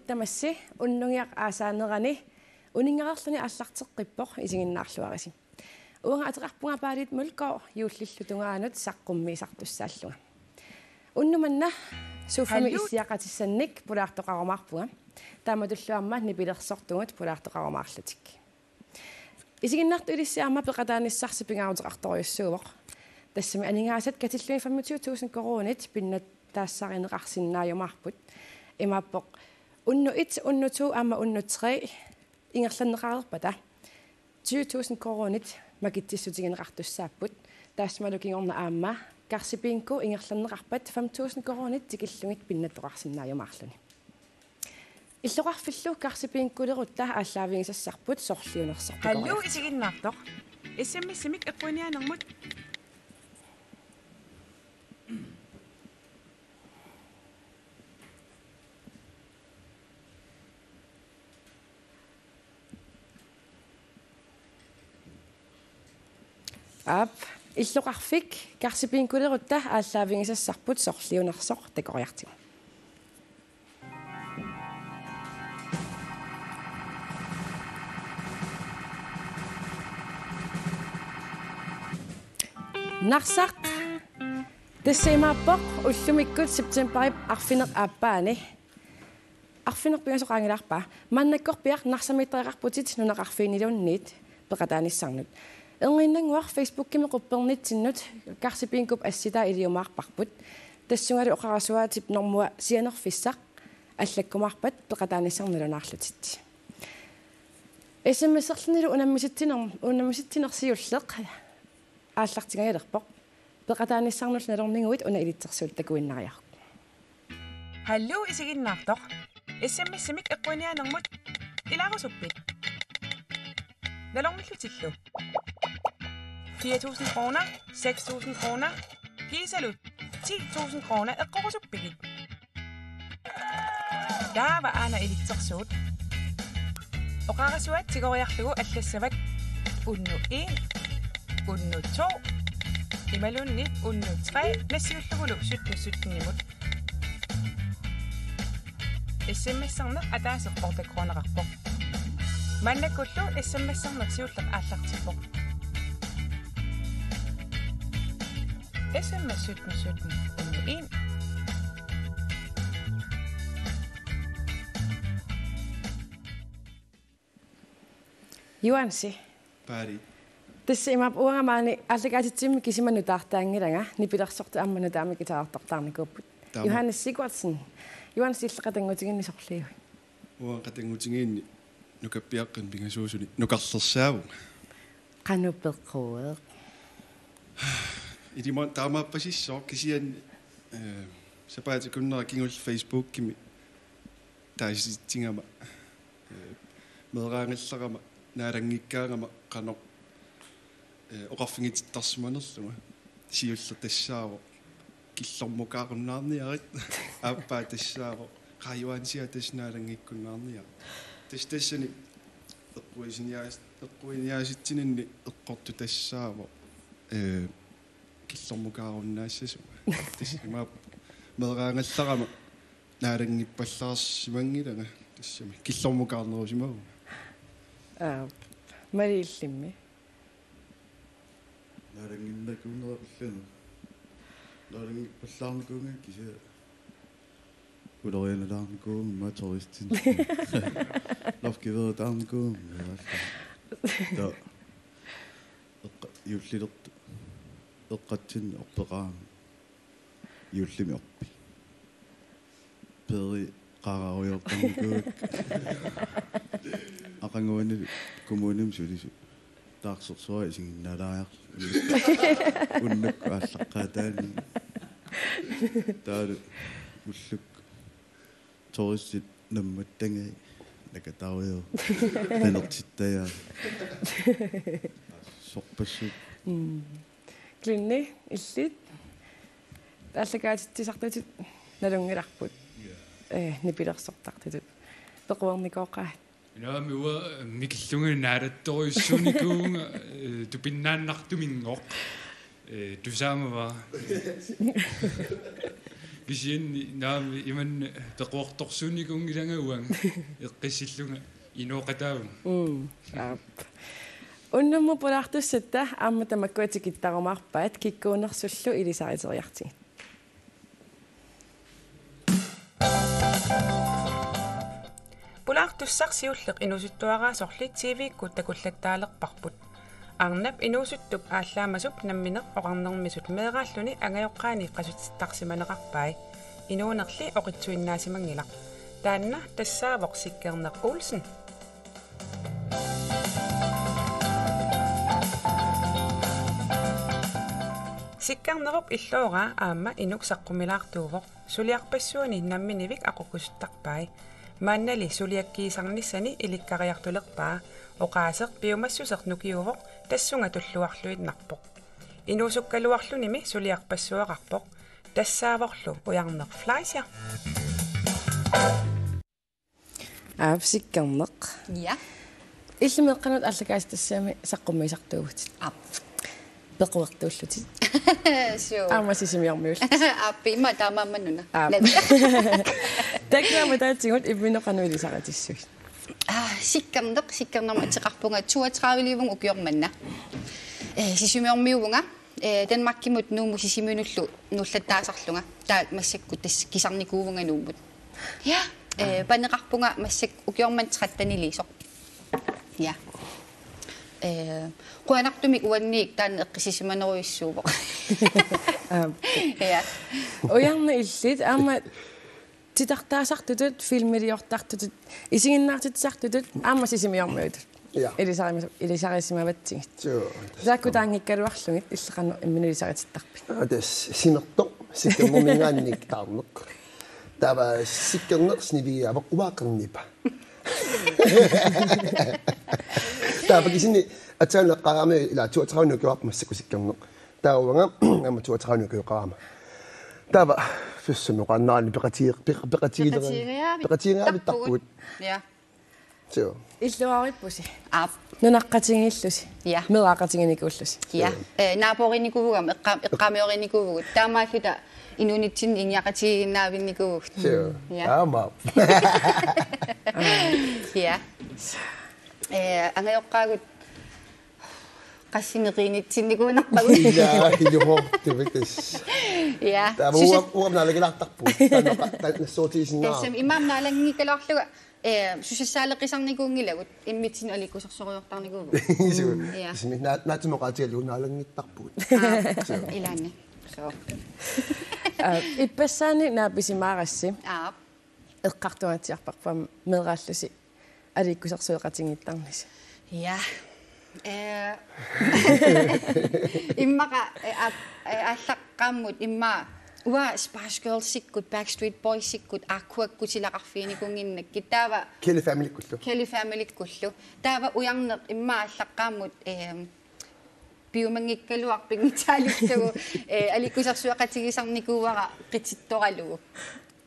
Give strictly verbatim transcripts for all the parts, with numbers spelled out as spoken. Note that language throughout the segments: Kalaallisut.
Tamassi unnugiaq aasaanerani uninngareerluni aallarteqqippoq, isiginnaarluarisi. Uanga ateqarpunga Paalit Mølgaard, juullillu tungaanut saqqummiisartussaallunga. Unnuk manna suufami Hallo. Issiaqatissannik pulaartoqarumaarpunga. Taamatullu aamma nipilersortugut pulaartoqarumaarlutik. Isiginnaartut ilissi aamma peqataanissarsi pingaaruteqartorujussuuvoq. Tassami aningaasat katillugit femogtyve tusind koruunit pinnattaassarineqarsinnaajumaarput. Imaappoq unnuk et, unnuk to aamma unnuk tre ingerlanneqareerpata tyve tusind koruunit makitsissutigineqartussaapput. Taassumalu kingorna aamma Karsi Bingo ingerlanneqarpat fem tusind koruunit tikillugit pinnattoqarsinnaajumaarluni. Illoqarfillu Karsi Bingolerutta aallaavigisassarput sorliunersoq. Hallo, tikoriartigu. Isiginnaartoq. S M S-imik eqquiniaanermut. Aap, illoqarfik Karsi Bingolerutta aallaavigisassarput sorliunersoq, takoriartigu. Narsaq. Tassa imaappoq ullumikkut septemberip arfineq-aappaani. Arfineq-pingasoqaanngilarpaa. Maannakkorpiaq Narsamiittariaqarputit nunaqarfiiniluunniit peqataanissannut. Erniinnannguaq Facebookimi quppernitsinnut Karsi Bingop assitaa iliumaarparput. Tassungalu oqarasuaatip normua sianerfissaq allakkumaarpat peqataanissannut nalunaarlutit. S M S-erlunilu unammisitsinerm-, unammisitsineq siulleq aallartingajalerpoq. Peqataanissannullu nalorniguit una ilitsersuut takuinnariaruk. Hallo, isiginnaartoq. S M S-imik eqquiniaanermut ilaarusuppit? Nalornillutillu. Fire tusind kroner, seks tusind kroner, kiisalu ti tusind kroner eqqorusuppigit? Taava aana ilitsersuut. Oqarasuaat tigoriarlugu allassavat unnuk en, unnuk to, imaluunniit unnuk tre nassiullugulu sytten sytten-imut. S M S-erneq ataaseq otte kroneqarpoq. Maannakkullu S M S-erneq siulleq aallartippoq. S M S sytten sytten unnuk en. Juansi. Paali. Tassa imaappoq uanga maani aallakaatitsimmi kisima nutaartaanngilanga, nipilersortut aamma nutaamik guitarertortaarnikuupput. Taama. Johannes Sigurdsen. Juansi, illit qatanngutiginni sorliuit? Uanga qatanngutigiinni nukappiaqqanik pingasuusuni nukarlersaavunga. Qanoq peqqueq? Ilumut taamaappasissoq, kisianni, eh, sapaatip akunnera kingulleq Facebookimi taasititsigama, eh, meeraagallaarama, naalanngikkaangama qanoq, eh, oqarfigitittarsimanerlunga. Siulleq tassaavoq: Killormukaarunnaarniarit. Aappaa tassaavoq: Qaa, Juansiaq tassa naalanngikkunnaarniaruk. Tassa tassani eqquiniaas-, eqquiniaasitsininni eqqortoq tassaavoq, eh, killormukaarunnaassasunga. Tassa imaappoq meeraagallaarama naalanngippallarsimanngilanga, tassami killormukaarnerusimavunga. Aa, Mali, illimmi? Naalannginnakuunnera pillunga. Nalanngippallaarnikuuvunga kisianni ulorianalaarnikuuvunga immaqa turistinni. Lofkiveritaarnikuuvunga. Taava eqqa-, juullilertoq eqqatsinni orpeqarama juullimi orpik. Peeri qaaraarujoortarnikuuakka. Aqaguani kommunimi sulisut taarsersuaq isiginnaalaariarluni. Unnukkut aallaqqaataani. Taavalu ullukkut turistit nammattagaat nakataarujoorput. Qinersittajaat. Sorpassuit. Mm. Klinni, illit aallakaatitsisartutut nalunngilarput. Ja. Eh, nipilersortartutut. Pequernikooqaat. Naamik, uanga mikillunga naalattorujussuunikuuvunga, eh, tupinnaannartuminngooq. Eh, tusaamavara. Kisianni naamik imanna peqquortorsuunnikuunngilanga uanga eqqissillunga inooqataavunga. Mm. Aap. Unnummut pulaartussatta aamma tamakkua tikittarumaarpaat, kikkuunersullu ilisariteriartigit. Pulaartussaq siulleq inuusuttuaraasorli T V-kkut takullattaalerparput. Arnap inuusuttup aallaamasup nammineq oqarnermisut meeraalluni angajoqqaani qasutsittarsimaneqarpai. Inuunerli oqitsuinnaasimanngilaq. Taanna tassaavoq Sikkerneq Olsen. Sikkernerup illooraa aamma inuk saqqummilaartuuvoq. Suliarpassuani namminivik aqukkusuttarpai. Maannali suliakkiisarnissani ilikkariartulerpaa. Oqaaseq piumassuseq nukiuvoq, tassunga tulluarluinnarpoq. Inuusukkaluarlunimi suliarpassuaqarpoq. Tassaavorlu Ujarneq Fleischer. Aap, Sikkerneq. Ja. Illit meeqqanut aallakaatitassiami saqqummiisartuuvutit. Aap. Peqquertuullutit. Suu. Aamma Sisimiormiullutit. Aap, immaqa taamaammat una. Aap. Takuama taatigut imminut qanoq ilisaritissuit? Aa, Sikkerneq, Sikkernermik ateqarpunga, toogtrediveliuvunga ukioq manna. Ee, Sisimiormiuvunga, ee, Danmarkimut Nuummut Sisimiunullu nuullattaasarlunga. Taava massakkut tassa kisarnikuuvunga Nuummut. Ja, ee, paneqarpunga massakkut ukioq manna tretteniliisoq. Ja. Ee, qujanartumik uanniit taanna eqqissisimanerujussuuvoq. Aap. Ja. Ujarneq, illit aamma titartaasartutut, filmiliortartutut, isiginnaartitsisartutut, aamma Sisimiormiutut. Ja. Ilisarimi-, ilisarisimavatsigit. Suu. Taakku taanngikkaluarlugit, illit qanoq imminut ilisaritittarpit? Aa, tassa Simertoq, Sikkernerminngaanniit taarneq. Taava Sikkerneq snivigigaavoq, uanga qernipa. Taava kisianni aatsaannguaq eqqaamavara, ila toogtredive ukioqarpoq massakkut Sikkerneq. Taava uanga aamma toogtredive ukioqarama. Taava sussami oqaannarani peqatii-, peq-, peqatii-, peqatigiiaavittarpugut. Peqatigiiaavittarpugut. Ja. Suu. Illuarippusi. Aap. Nunaqqatigiillusi. Ja. Meeraqatiginikuullusi. Ja. Suu. Ee, naaborinikuugama, eqqa-, eqqaamiorinikuuvugut. Taamaalluta inuunitsinni inuiaqatigiinnaavinnikuuvugut. Suu. Ja. Aamma. Ja. Ee, angajoqqaagut qassineqiinitsinnikuunarpagut. Ila, ilumoortumik tassa. Ja. Taava Susa- uanga, uanga naalanngilaartarpugut. Taanna qa-, taanna nassuerutigisinnaarput. Tassami immaqa naalanngikkalaarlunga, ee, susassaaleqisarnikuunngilagut, immitsinnut aliikkusersorujortarnikuuvugut. Suu. Ja. Tassami naa-, naatsumik oqaatigalugu naalanngittarpugut. Aa, suu. Ilaanni. Suu. Aa, ippassaani naapisimaarassi. Aap. Eqqartuaatsiarparput aamma meeraallusi aliikkusersueqatigiittarnisi. Ja. Ee, immaqa, ee, aa-, ee, aallaqqaammut immaqa uanga Spice Girlsikkut, Backstreet Boysikkut, Aquakkut silaqarfiginikuunnginnakkit, taava Kelly Familykkullu. Kelly Familykkullu. Taava Ujarneq immaqa aallaqqaammut, ee, piumanngikkaluarpoq pinngitsaalillugu, ee, aliikkusersueqatigisarnikuuara qitittoralugu.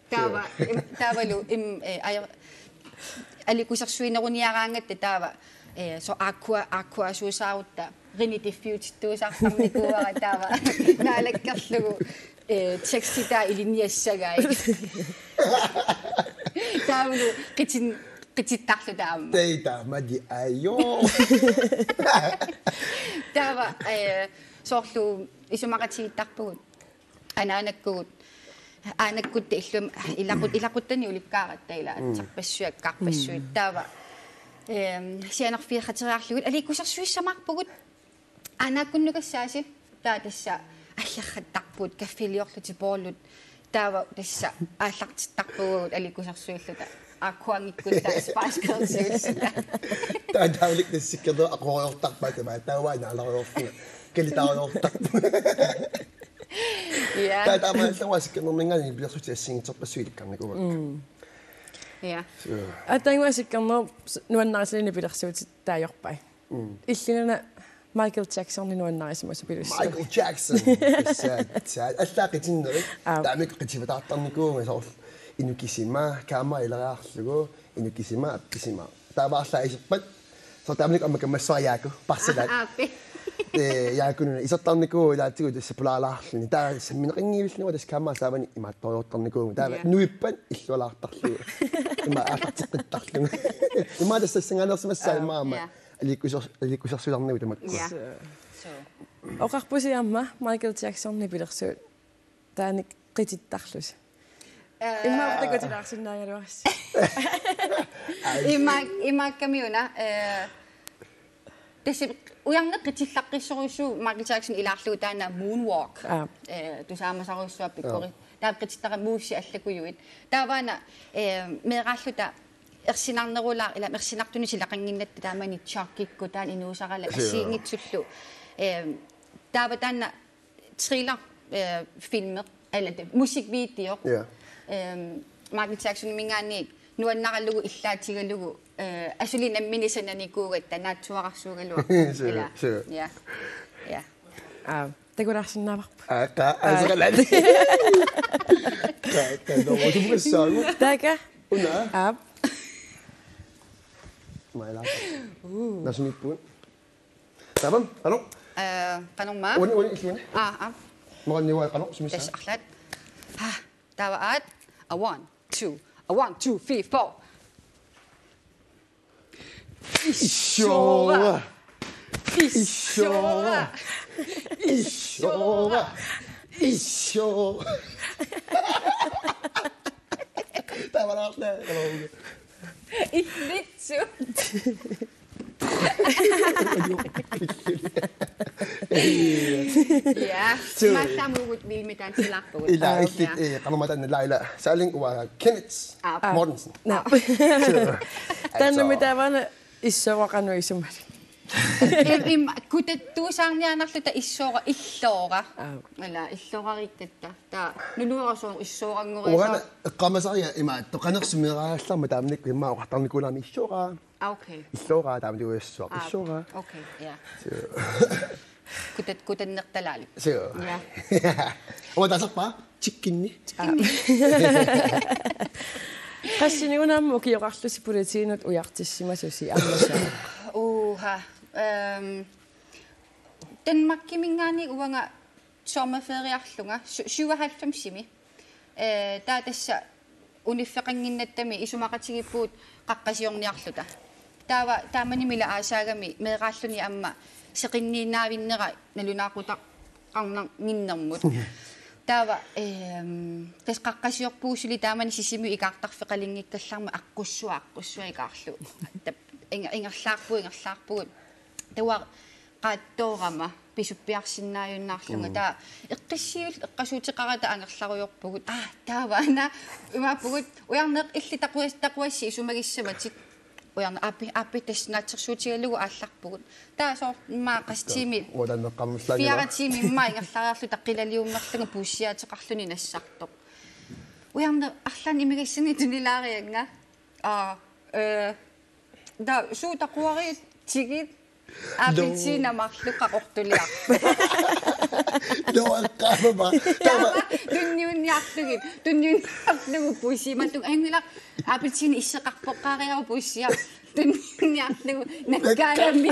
Taava, im-, taavalu, im-, ee, ajo-, aliikkusersuineruniaraangatta taava, ee, soorlu Aqua, Aquasuusaarutta, rinittiffiutittuusaartarnikuuara taava, naalakkerlugu, ee, tekstitaa ilinniassagai. Taavalu qitin-, qitittarluta aamma. Tei taamali ajo. Taava, ee, soorlu isumaqatigiittarpugut. Anaanakkugut, aanakkutta illum-, ilaqut-, ilaquttani ulikkaaratta ila, mm, atsarpassuit, akkarpassuit. Mm. Taava, ehm, sianerfigeqateriarlugu aliikkusersuissamaarpugut. Aanaakkunnukassaasi, taava tassa allerrattarpugut, kaffiliorlutik boollut. Taava tassa aallartittarpugut aliikkusersuilluta. Aquanngikkuttaaq Spice Girlsiulluta. Taava taavalik tassa Sikkerneq aquariortarpaa tamaat, taava naalariorpunga. Kalitaariortarpunga. Ja. Taava taamaallaat Sikkernerminngaanniit nipilersuutit assigiinngitsorpassuit ilikkarnikuuakka. Mm. Ja. Suu. Ataannguaq Sikkernerup s-, nuannarisalinnik nipilersuutit taagorpai. Mm. Illit una Michael Jacksoni nuannarisimasoq pilussi. Michael Jackson. Tassa, tassa. Allaat qitinnerit. Aap. Taamanikkut qitivataartarnikuuvunga soorlu inuk kisima, kamera ileriarlugu, inuk kisima, appisimaaq. Taava arlaat iserpat. Soorlu taamanikkut aamma kammassoriaaku, parsilaat. Aa, aappi. Ee, Jaakununa isertarnikuuvoq ilaatigut tassa pulaalaarluni. Taava sammineqanngivillunga tassa kamma saavani imaattoriortarnikuuvoq. Taava Ja. nuippat illualaartarlugu. Ima aallarteqqittarlugu. Ima tassa sangaanersimassaa Aa, imaama. ja. Aliikkusers-, aliikkusersuilarnigu tamakku. Ja. So. Oqarpusi aamma Michael Jacksoni pilersuut. Taanik qitittarlusi. Ee, Immaqa takutilaarsinnaagaluarsi. Ima, imaakkamiuna, ee, tassa ujarneq qitillaqqissorujussuuvoq Michael Jackson ilaarlugu taanna moonwalk. Aa. Ee, tusaamasarujussuaq pikkori. Aa. Taava qitittaramuussi allakujuit. Taavaana, ee, meeraalluta ersinarnerulaaq, ila ersinartunut silaqannginnatta taamani chokikkut taanna inuusaralak Sure. assigiinngitsullu. Ee, taava taanna thriller, øh, filmi, eller det, musikvideo. Ja. Øhm, Michael Jackson mingaani nuannaralugu illaatigalugu, øh, asuli nammineq sananikuugatta naatsuararsuugaluarpoq. Sure, Eller, sure. Ja. Ja. Aa, takulaarsinnaavarput. Aa, taa, Aa. asaqalaat. Taa, taa, no, what you say? Taaka. Una. Aap. Maila. Nasunipput. Taava, qanoq? Øh, qanormaa? Uani, uani, illuini. Aa, aa. Maqanniua qanoq, sumissa? Tassa arlaat. Ha, taava aat. A one, two. A one, two, three, four. Ishora. Ishora. Ishora. Ishora. Taava arlaat, qanoq? Illitsu. Ja, Sure. maassamugut vilmitaansilaarpugut. Ila Aa, illit, ja. ee, qanormaa taanna Laila Saaling uanga Kenneth Aa. Mortensen. Naa. Sure. Taanna Altså. mitaavaana issooraqanu isumali. Im, im, kutattuusaarniaannarluta issoora, illoora. Aa. Ila, illoorariikkatta. Taa, nuluarasoor issooranngorisoo. Uanga eqqaamasariga imaattoq qanersumeeraallarma taamanikkut immaqa oqartarnikuullunga issoora. Ah, okay. Issoora taamanikkut issoora. Ah, issoora. Okay, ja. Sure. Kutat-, kutannertalaalik. Sure. Ja. Uanga taasarpara chikkinni. Qassinik una aamma ukioqarlusi politiinut ujartissimasusi aamma? Uha. Øhm, Danmarkimingaanniit uanga sommerferiarlunga su-, syvoghalvfemsimi. Øh, taava tassa uniffeqannginnattami isumaqatigiippugut qaqqasiorniarluta. Taava taamanimi ila aasaagami meeraalluni aamma seqinniinnaavinnera nalunaaqutaqarnannginnermut. Taava, øhm, tassa qaqqasiorpugut suli taamani Sisimiut ikaartarfeqalinngikkallarmat aqqussua, aqqussua ikaarlugu. Tap-, inger-, ingerlaarpugut, ingerlaarpugut. Taava qaattoorama pisuppiarsinnaajunnaarlunga. Mm. Taava eqqissiivilluta eqqasuuteqarata angerlarujoorpugut. Aa, taavaana imaappugut ujarneq illit taquas-, taquassi isumagissavatit. Ujarneq aappi, aappi tassa naatsorsuutigalugu aallarpugut. Taava soorlu immaqa qassit tiimit. Uanga taanna eqqaamassaanga. Fire tiimit immaqa ingerlariarluta qilaliummerlunga puussiaateqarluni nassartoq. Ujarneq arlaannik imigassanik tunilaariarlunga. Aa, øh, taava suut taquariit tigit appelsiinit marluk qaqortuliarlugit. Nå, eqqaamavara. Taava tunniunniarlugit, tunniunniarlugu puussiimaarlunga. Ajunngilaq appelsiinit isseqarpoqqaariaruk puussiaq. Tunniunniarlugu nakkaarami.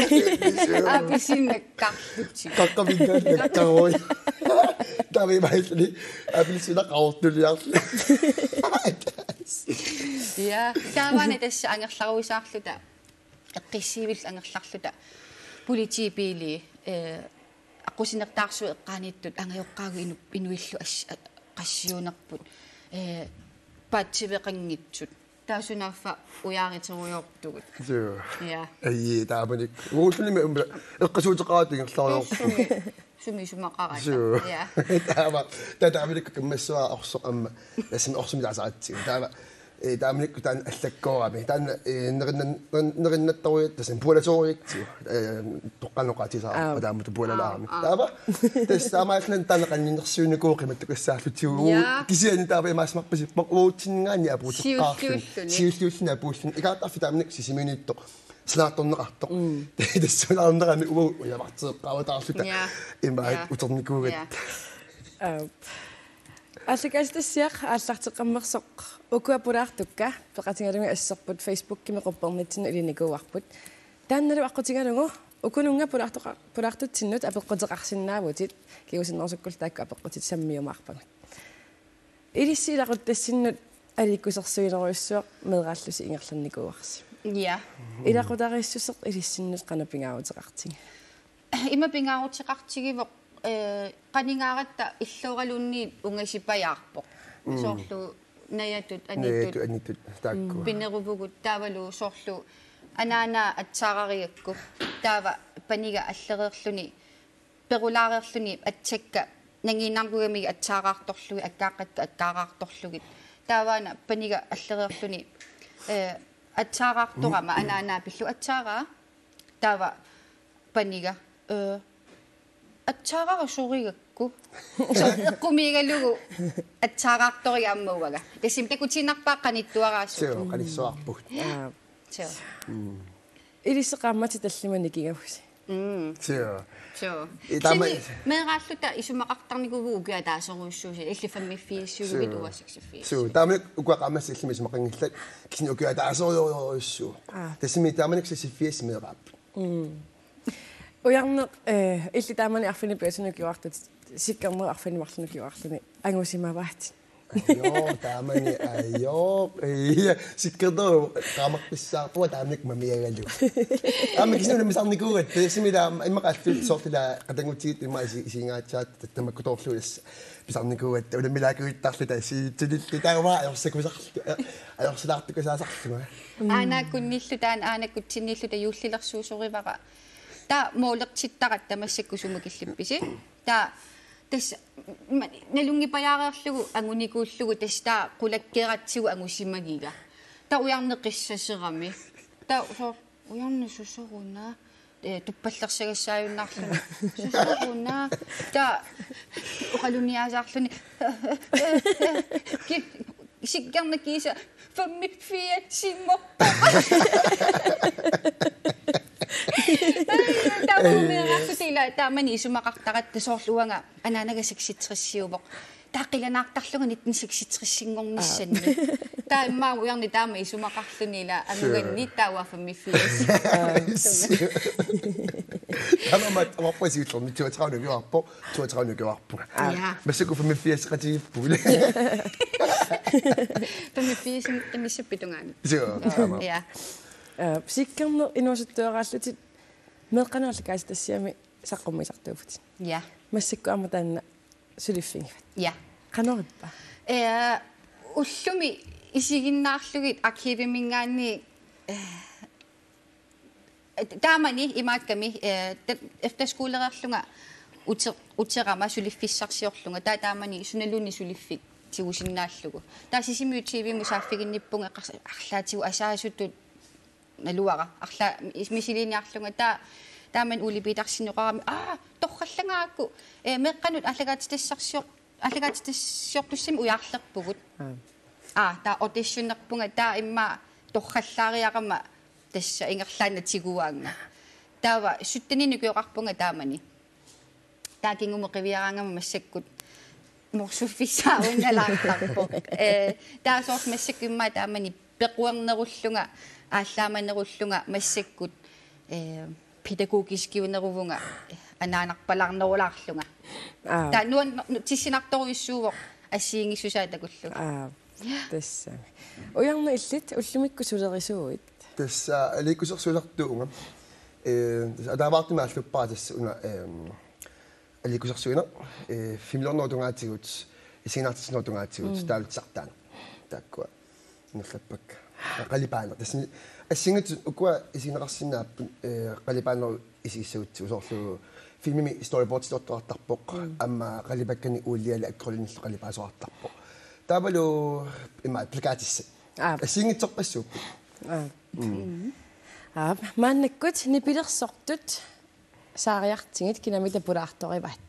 Appelsiinit nakkarlutik. Qaqqamingaat nakkarui. Taava imaalluni appelsiinit qaqortuliarlugit. Ja, taavaana tassa angerlaruisaarluta, eqqissiivilluta angerlarluta, politibiili, øh, aqqusinertaarsuup eqqaaniittut angajoqqaagut inu-, inuillu as-, a-, qassiunerput, øh, paatsiveqanngitsut. Taava sunaaffa ujaariterujoortugut. Suu. Ja. Ai, taamanikkut. Uagutsinnimi aamma eqqasuuteqarata ingerlarujoorpugut. Sumi, sumi isumaqaratta. Suu. Ja. Taava, taava taamanikkut kammassuara orsoq aamma. Tassami orsumik taasaratsigu. Taava, ee, taamanikkut taanna allakkoorami. Taanna, ee, nerinnan-, nerin-, nerinnattorujuit tassami pualasoorujussuuvoq. Ee, toqqaannaq oqaatigisassara. Aap. Taamatut pualalaarami. Aap, aap. Taava, tassa taamaallaat taanna qanninnersiunikuuvoq qimattukassaalluta. Ja. Kisianni taava imaassimappat ippoq uagutsinngaanniit apuuteqqaarluni. Siulliulluni. Siulliulluni apuulluni. Ikaartarfik taamanikkut Sisimiuniittoq sanaartorneqartoq. Mm. Tassuunaarnerami uagut ujamarteqqaavataarluta. Ja. Imaat, ja, uternikuugatta. Ja. Aap. Aallakaatitassiaq aallarteqqammersoq ukua pulaartukka peqatigalugit asserput Facebookimi quppernitsinnut ilinikuuarput. Taannalu aqqutigalugu Ukununnga pulaartoqa-, pulaartutsinnut apeqquteqarsinnaavutit, kingusinnerusukkut taakku apeqqutit sammiumaarpagut. Ilissi ilaquttassinnut aliikkusersuinerujussuaq meeraallusi ingerlannikuuarsi. Ja. Ilaqutariissuseq ilissinnut qanoq pingaaruteqartigiva? Ima pingaaruteqartigivoq, eh, qanigaaratta illoraluunniit ungasipajaarpoq. Mm. Soorlu najatut, anitut. Najatut, anitut, taakku. Mm. Pineruvugut taavalu soorlu anaanaa atsaararigakku. Taava paniga allereerluni, perulaareerluni atsakka nangiinnarnikuugamigit atsaaraartorlugit, akkaaqqakka akkaaraartorlugit. Taavaana paniga allereerluni, eh, atsaaraartorama anaanaa pillugu atsaaraa. Taava paniga, eh, atsaarara sorigakku. So, eqqumiigalugu atsaaraartoriga aamma uanga. Tassami takutiinnarpaa qanittuaraasut. Suu, qanissuarput. Ja. Aa. Suu. Mm. Ilissi qaammatit tallimat nikingavusi. Mm. Suu. Suu. I, taama- Kisianni meeraalluta isumaqartarnikuuvugut ukiup ataaserujussuusoq, illit femogfirsugit. Suu. Uanga seksogfirs. Suu, taama ukua qaammatit tallimat isumaqanngillat, kisianni ukiup ataaserujussuuvoq. Aa. Tassami taamanikkut seksogfirs meeraapput. Mm. Ujarneq, eh, illit taamani arfineq-pingasunut ukioqartutit, Sikkernerup arfineq-marlunut ukioqarluni angusimavaatit. Ajoo, taamani, ajoo. Ija, Sikkernerup qaamarpassuarput taamanikkut mamiagalugu. Aamma kisianni una pisarnikuugatta, tassami taama, immaqa allu soorlu ila qatanngutigiit ima isi-, isigingaatsaat tamakkutoorlugu tassa pisarnikuugatta, unammilaakuittarluta siitsulillu taava ajorsakusarlu-, ajorsilaartukusaasarlunga. Mm. Aanaakkunnillu taanna, aanakkutsinniilluta juullilersuusorivara. Taava målertittaratta massakkut sumut killippisi. Taava tassa ma-, nalunngipajaareerlugu angunikuullugu tassa taava qulakkeeratsigu angusimagiga. Taava Ujarneq qissaserami. Taava soorlu Ujarneq susoq una, eh, tuppallersagassaajunnaarluni. Susoq una. Taava oqalunniasaarluni. Ki-, Sikkerneq kiisa femogfirsinngorpoq. Taava meeraalluta ila taamani isumaqartaratta soorlu uanga anaanaga seksogtresiuvoq. Taava qilanaartarlunga nitten seksogtresinngornissannik. Aa. Taava immaqa Ujarneq taama isumaqarluni ila anguganni taava femogfirs. Aa. Taamaammat aamma siullermik toogtredive ukioqarpoq, toogtredive ukioqarpunga. Aa. Ja. Massakkut femogfirseqatigiippugut. Femogfirs qimissappit tungaanut. Suu, taama. Ja. Eh, Sikkerneq inuusuttuaraallutit meeqqanut aallakaatitassiami saqqummiisartuuvutit. Ja. Massakkut aamma taanna suliffigivat. Ja. Qanorippa? Eh, ullumi isiginnaarlugit arkiviminngaanniit, eh, taamani imaakkami, eh, ta-, efterskolereerlunga ute-, uterama suliffissarsiorlunga. Taava taamani sunaluunniit suliffik tigusinnaallugu. Taava Sisimiut T V-mut saaffiginnippunga eqqars-, arlaatigut asaasutut naluara. Arlaa mis-, misiliiniarlunga taava, taamani Ole Petersen oqarami, aa, torrallangaarakku, eh, meeqqanut aallakaatitassarsior-, aallakaatitassiortussamik ujaarlerpugut. Aa. Aa, taava auditionerpunga taava immaqa torrallaariarama tassa ingerlaannaq tiguaannga. Taava syttenini ukioqarpunga taamani. Taava kingumut qiviaraangama massakkut morsuffissaarunalaartarpoq. Eh, taava soorlu massakkut immaqa taamani pequernerullunga, aallaamanerullunga massakkut, eh, pædagogiskiuneruvunga, eh, anaanarpalaarnerulaarlunga. Aa. Taava nuan-, nu-, tissinartorujussuuvoq assigiinngissusaa takullugu. Aa, tassami. Ujarneq, illit ullumikkut sulerisuuit? Tassa aliikkusersuisartuuvunga. Eh, tassa ataavartumik aalluppara tassa una, ehm, aliikkusersuineq, eh, filmiliornerup tungaatigut, isiginnaartitsinerup tungaatigut, mm, taavalu tizartaaneq. Taakkua ingerlappakka. Qalipaaneq. Tassani assigiinngitsut ukua isigineqarsinnaapput, eh, qalipaanerup isigissagutsigu, soorlu filmimi storyboardiliortoqartarpoq, mm, aamma qalipakkanik uuliali akryllinillu qalipaasoqartarpoq. Taavalu imaat plakatissat. Aap. Assigiinngitsorpassuupput. Aap. Mm. Aap, maannakkut nipilersortut saariartigit kinamita pulaartorivaat.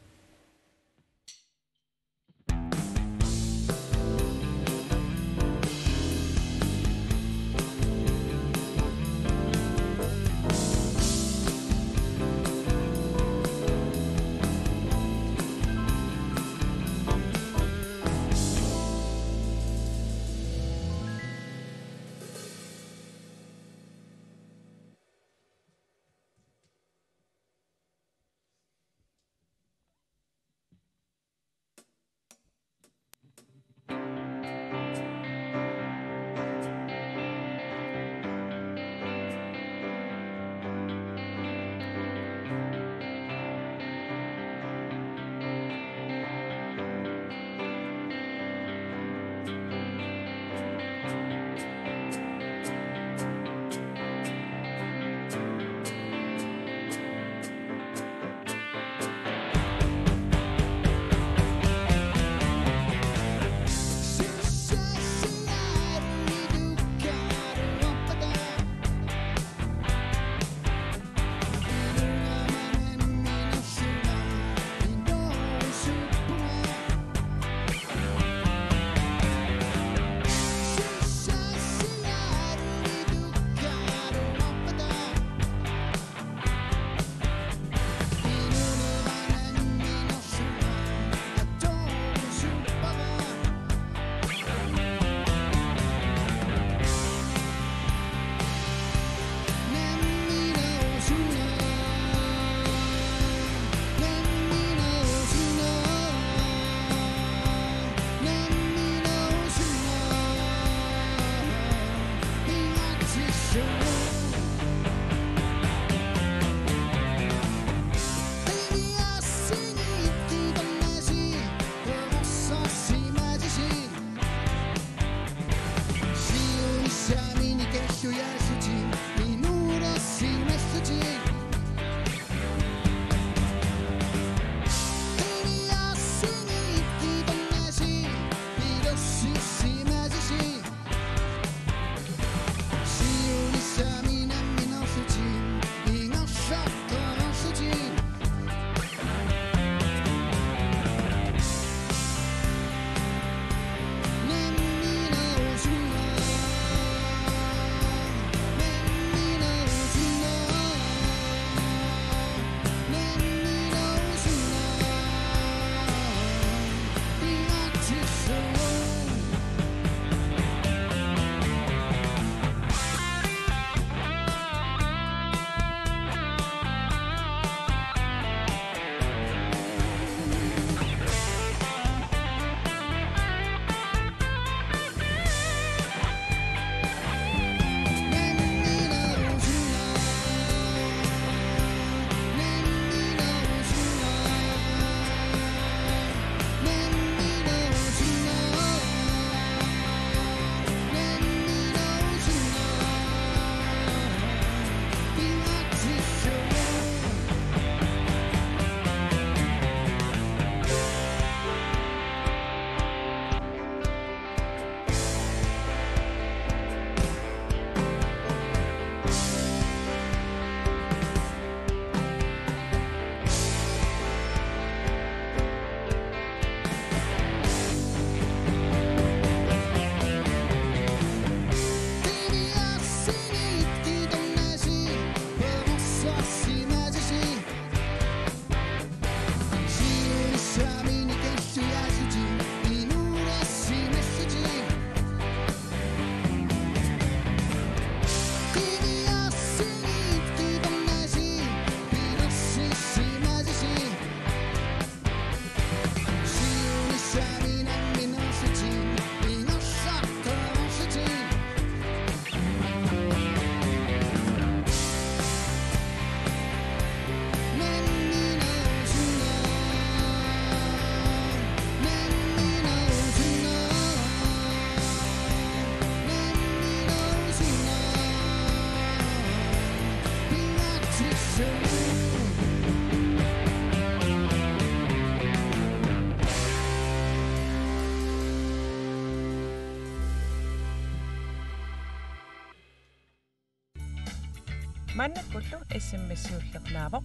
Maannakkullu S M S-iulleq naavoq.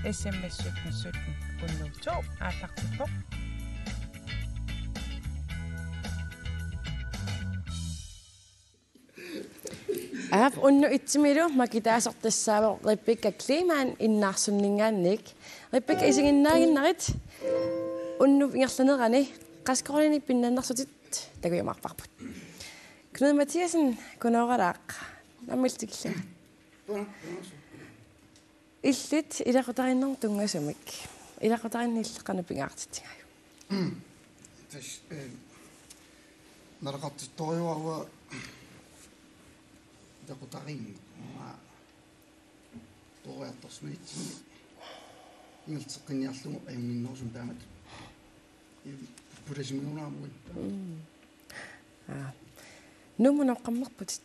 S M S sytten sytten hundrede og to aallartippoq. Aap, unnuk itsimilu makitaasoq tassaavoq Rebekka Kleemann Innaarsunninngaanniit. Rebekka, isiginnaaginnarit. Unnuk ingerlanerani qassit koruuninik pinnannersutit takujumaarparput. Knud Mathiassen, Kunooralaaq. Nammilu tikilluarit. Illit ilaqutariinnermut tunngasumik. Ilaqutariinneq illit qanoq pingaartitsigaajuk? Tassa, eh, naleqartittorujuara ilaqutariinnut. Aamma peroriartorsimanitsinni ingerlateqqinniarlugu ajunnginnerusumik taamatut. Im, pulasimigunaarmuin. Mm. Aa. Nuummut nooqqammerputit?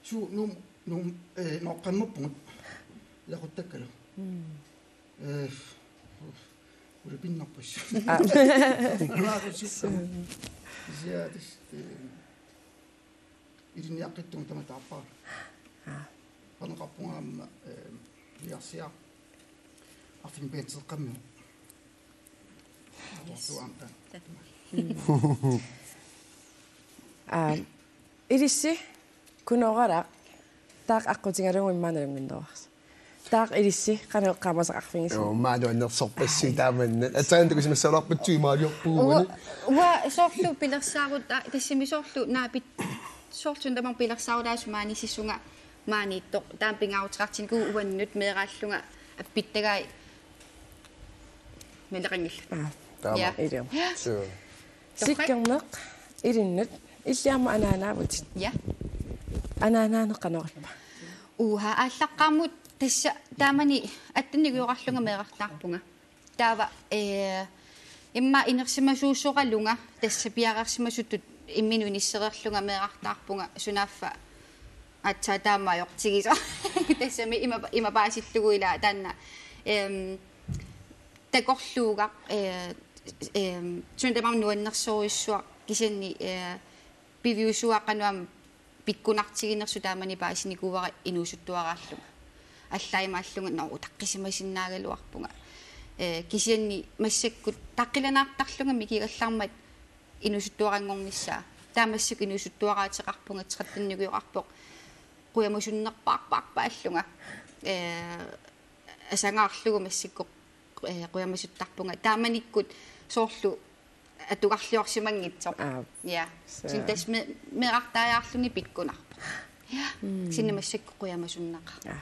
Suu, Nuum-, Nuum-, eh, nooqqammerpugut. Ilaquttakkalu. Mm. Eh, ulapinnarpassuit. Aa. Ulapinnarpassuit. Kisianni tassa, eh, ilinniaqqittunga tamatta aappara. Aa. Paneqarpunga aamma, eh, piarsiaq arfineq-pingasunut eqqaamavara. Atortuaamta. Aa, ilissi Kunooralaaq, taava aqqutigalugu immaqa nalunnginnerusarsi. Taava ilissi qanoq eqqaamasaqarfigisiuk? Joo, maani annersorpassuit taamanna. Aatsaat takusimassavarput tuimaaliorpugut. Uanga, uanga soorlu pilersaarut-, aa, tassami soorlu naapit-, soorlu tamarmik pilersaarutaasut maani sisunga maaniittoq. Taama pingaaruteqartinnikuuvoq uannut meeraallunga appittagai naleqanngillat. Aa, taama. Ja. Ilumut. Ja. Suu. Sikkerneq ilinnut, illit aamma anaanaavutit. Ja. Anaanaaneq qanoq ippa? Uha, aallaqqaammut tassa taamani attennikuuarlunga meerartaarpunga. Taava, eh, immaqa inersimasuusoralunga, tassa piareersimasutut imminut inissereerlunga meerartaarpunga, sunaaffa aatsaat taama ajortigisoq. Tassami ima, ima paasillugu ilaa taanna, em, takorluugaq, eh, em, suna tamarmi nuannersorujussuaq kisianni, eh, piviusuaq qanoq aamma pikkunartiginersoq taamani paasinikuuara inuusuttuaraallunga. Allaagimaallunga, nå, utaqqisimasinnaagaluarpunga. Eh, kisianni massakkut taqqilanaartarlunga mikigallarmat inuusuttuaranngornissaa. Taava massakkut inuusuttuaraateqarpunga, trettennikuuarpoq. Qujamasunnerpaarpaarpaallunga. Eh, asangaarlugu massakkut, eh, qujamasuttarpunga. Taamanikkut soorlu atugarliorsimanngitsoq. Aa. Ja. Suu. Kisianni tassa me-, meerartaajaarluni pikkunarpoq. Ja. Mm. Kisianni massakkut qujamasunneqaaq. Aa.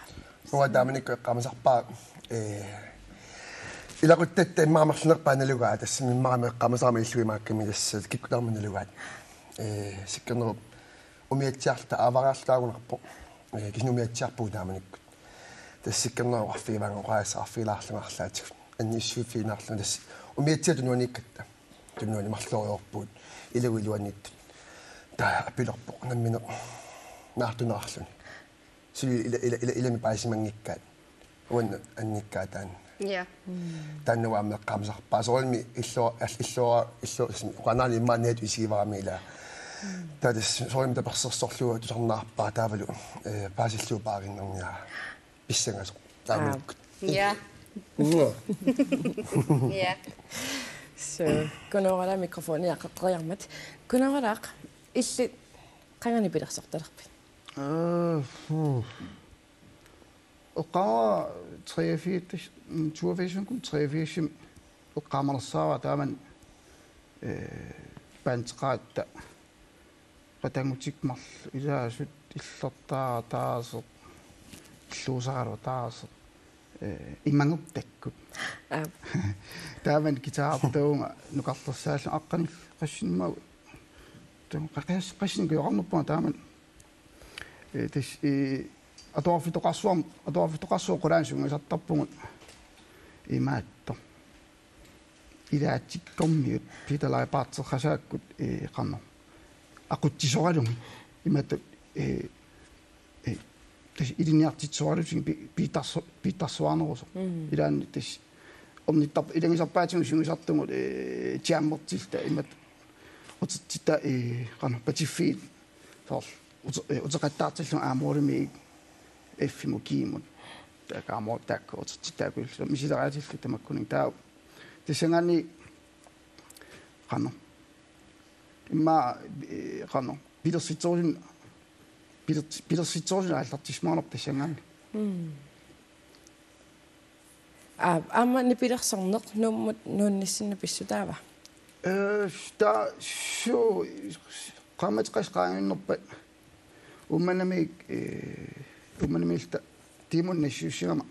Uanga taamanikkut eqqaamasarpara, eh, ilaquttatta immaqa amerlanerpaat nalugaat, tassami immaqa eqqaamasarama illuimaakkami tassa kikkut tamarmik nalugaat. Eh, Sikkernerup umiatsiarluta aavariarluta taagunarpoq. Eh, kisianni umiatsiarpugut taamanikkut. Tassa Sikkernerup oqarfigivaanga oqaaseq oqarfigilaarlunga arlaatigut. Annissuiffigilaarlunga tassa umiatsiat tunuaniikkatta. Tunuani marloriarpugut. Iluani iluaniittut. Taava apilerpoq nammineq naartunaarluni. Suli ila, ila, ila, ilami paasimanngikkaat. Uannut annikkaat taanna. Ja. Taanna uanga eqqaamasarpara. Soorunami illu-, al-, illu-, illu-, oqaannarluni immaqa niat isigivarami ilaa. Taava tassa soorunami tapersersorlugu tusarnaarpara taavalu, eh, paasillugu paarinnerniara. Pissangasoq. Taamanikkut. Aa. Ja. Mua. Ja. Suu, Kunooralaaq mikrofoni aqqeqqeriarmat. Kunooralaaq, illit qanganit pilersortalerpit? Øh, puh. Oqareerpara treogfirs, mm, toogfirsimi treogfirsimi oqareersimavarput taamani, øh, bandeqaratta. Qatanngutikkut marluk ilaasut illertaartaaseq, illuusaraluartaaseq, eh, imaguttakkut. Aap. Taamani guitarertuuvunga nukarlersaallunga aqqanillu qassinimmagu. Taava qas-, qassinikujoqarnerpunga taamani. Eh, tassa, eh, atuarfitoqarsuarm-, atuarfitoqarsuarmi qulaani sungiusartarpugut imaattoq. Ilaatikkamigut Peter Leibartseqasaakkut, eh, qanoq. Aqutsisoralugit. Imatut, eh, eh, tassa ilinniartitsisoralugit pi-, piittarsu-, piittarsuarnerusoq. Mm. Ilaanni tassa ornittarput ilagisarpaatigut sungiusartugut, eh, jammertilluta imatut. Utertitta, eh, qanoq patiffiit. Soorlu. Ute-, eh, uteqattaartillunga A-morimi F-imut G-mut. Taakku A-mor-, taakku utertitaakuillu. Misileratillu tamakkuninnga. Taava tassanngaanniit qanoq. Immaqa, eh, qanoq. Pilersitserusunik, piler-, pilersitserusunik aallartissimavoq tassanngaanniit. Mm. Aa, aamma nipilersorneq Nuummut nuunnissinni pissutaava? Eh, taava suu, qaammatit qassit qaangiunnerpaat Uummannamiit, eh, Uummannamiilluta tiimunnik nassiussigama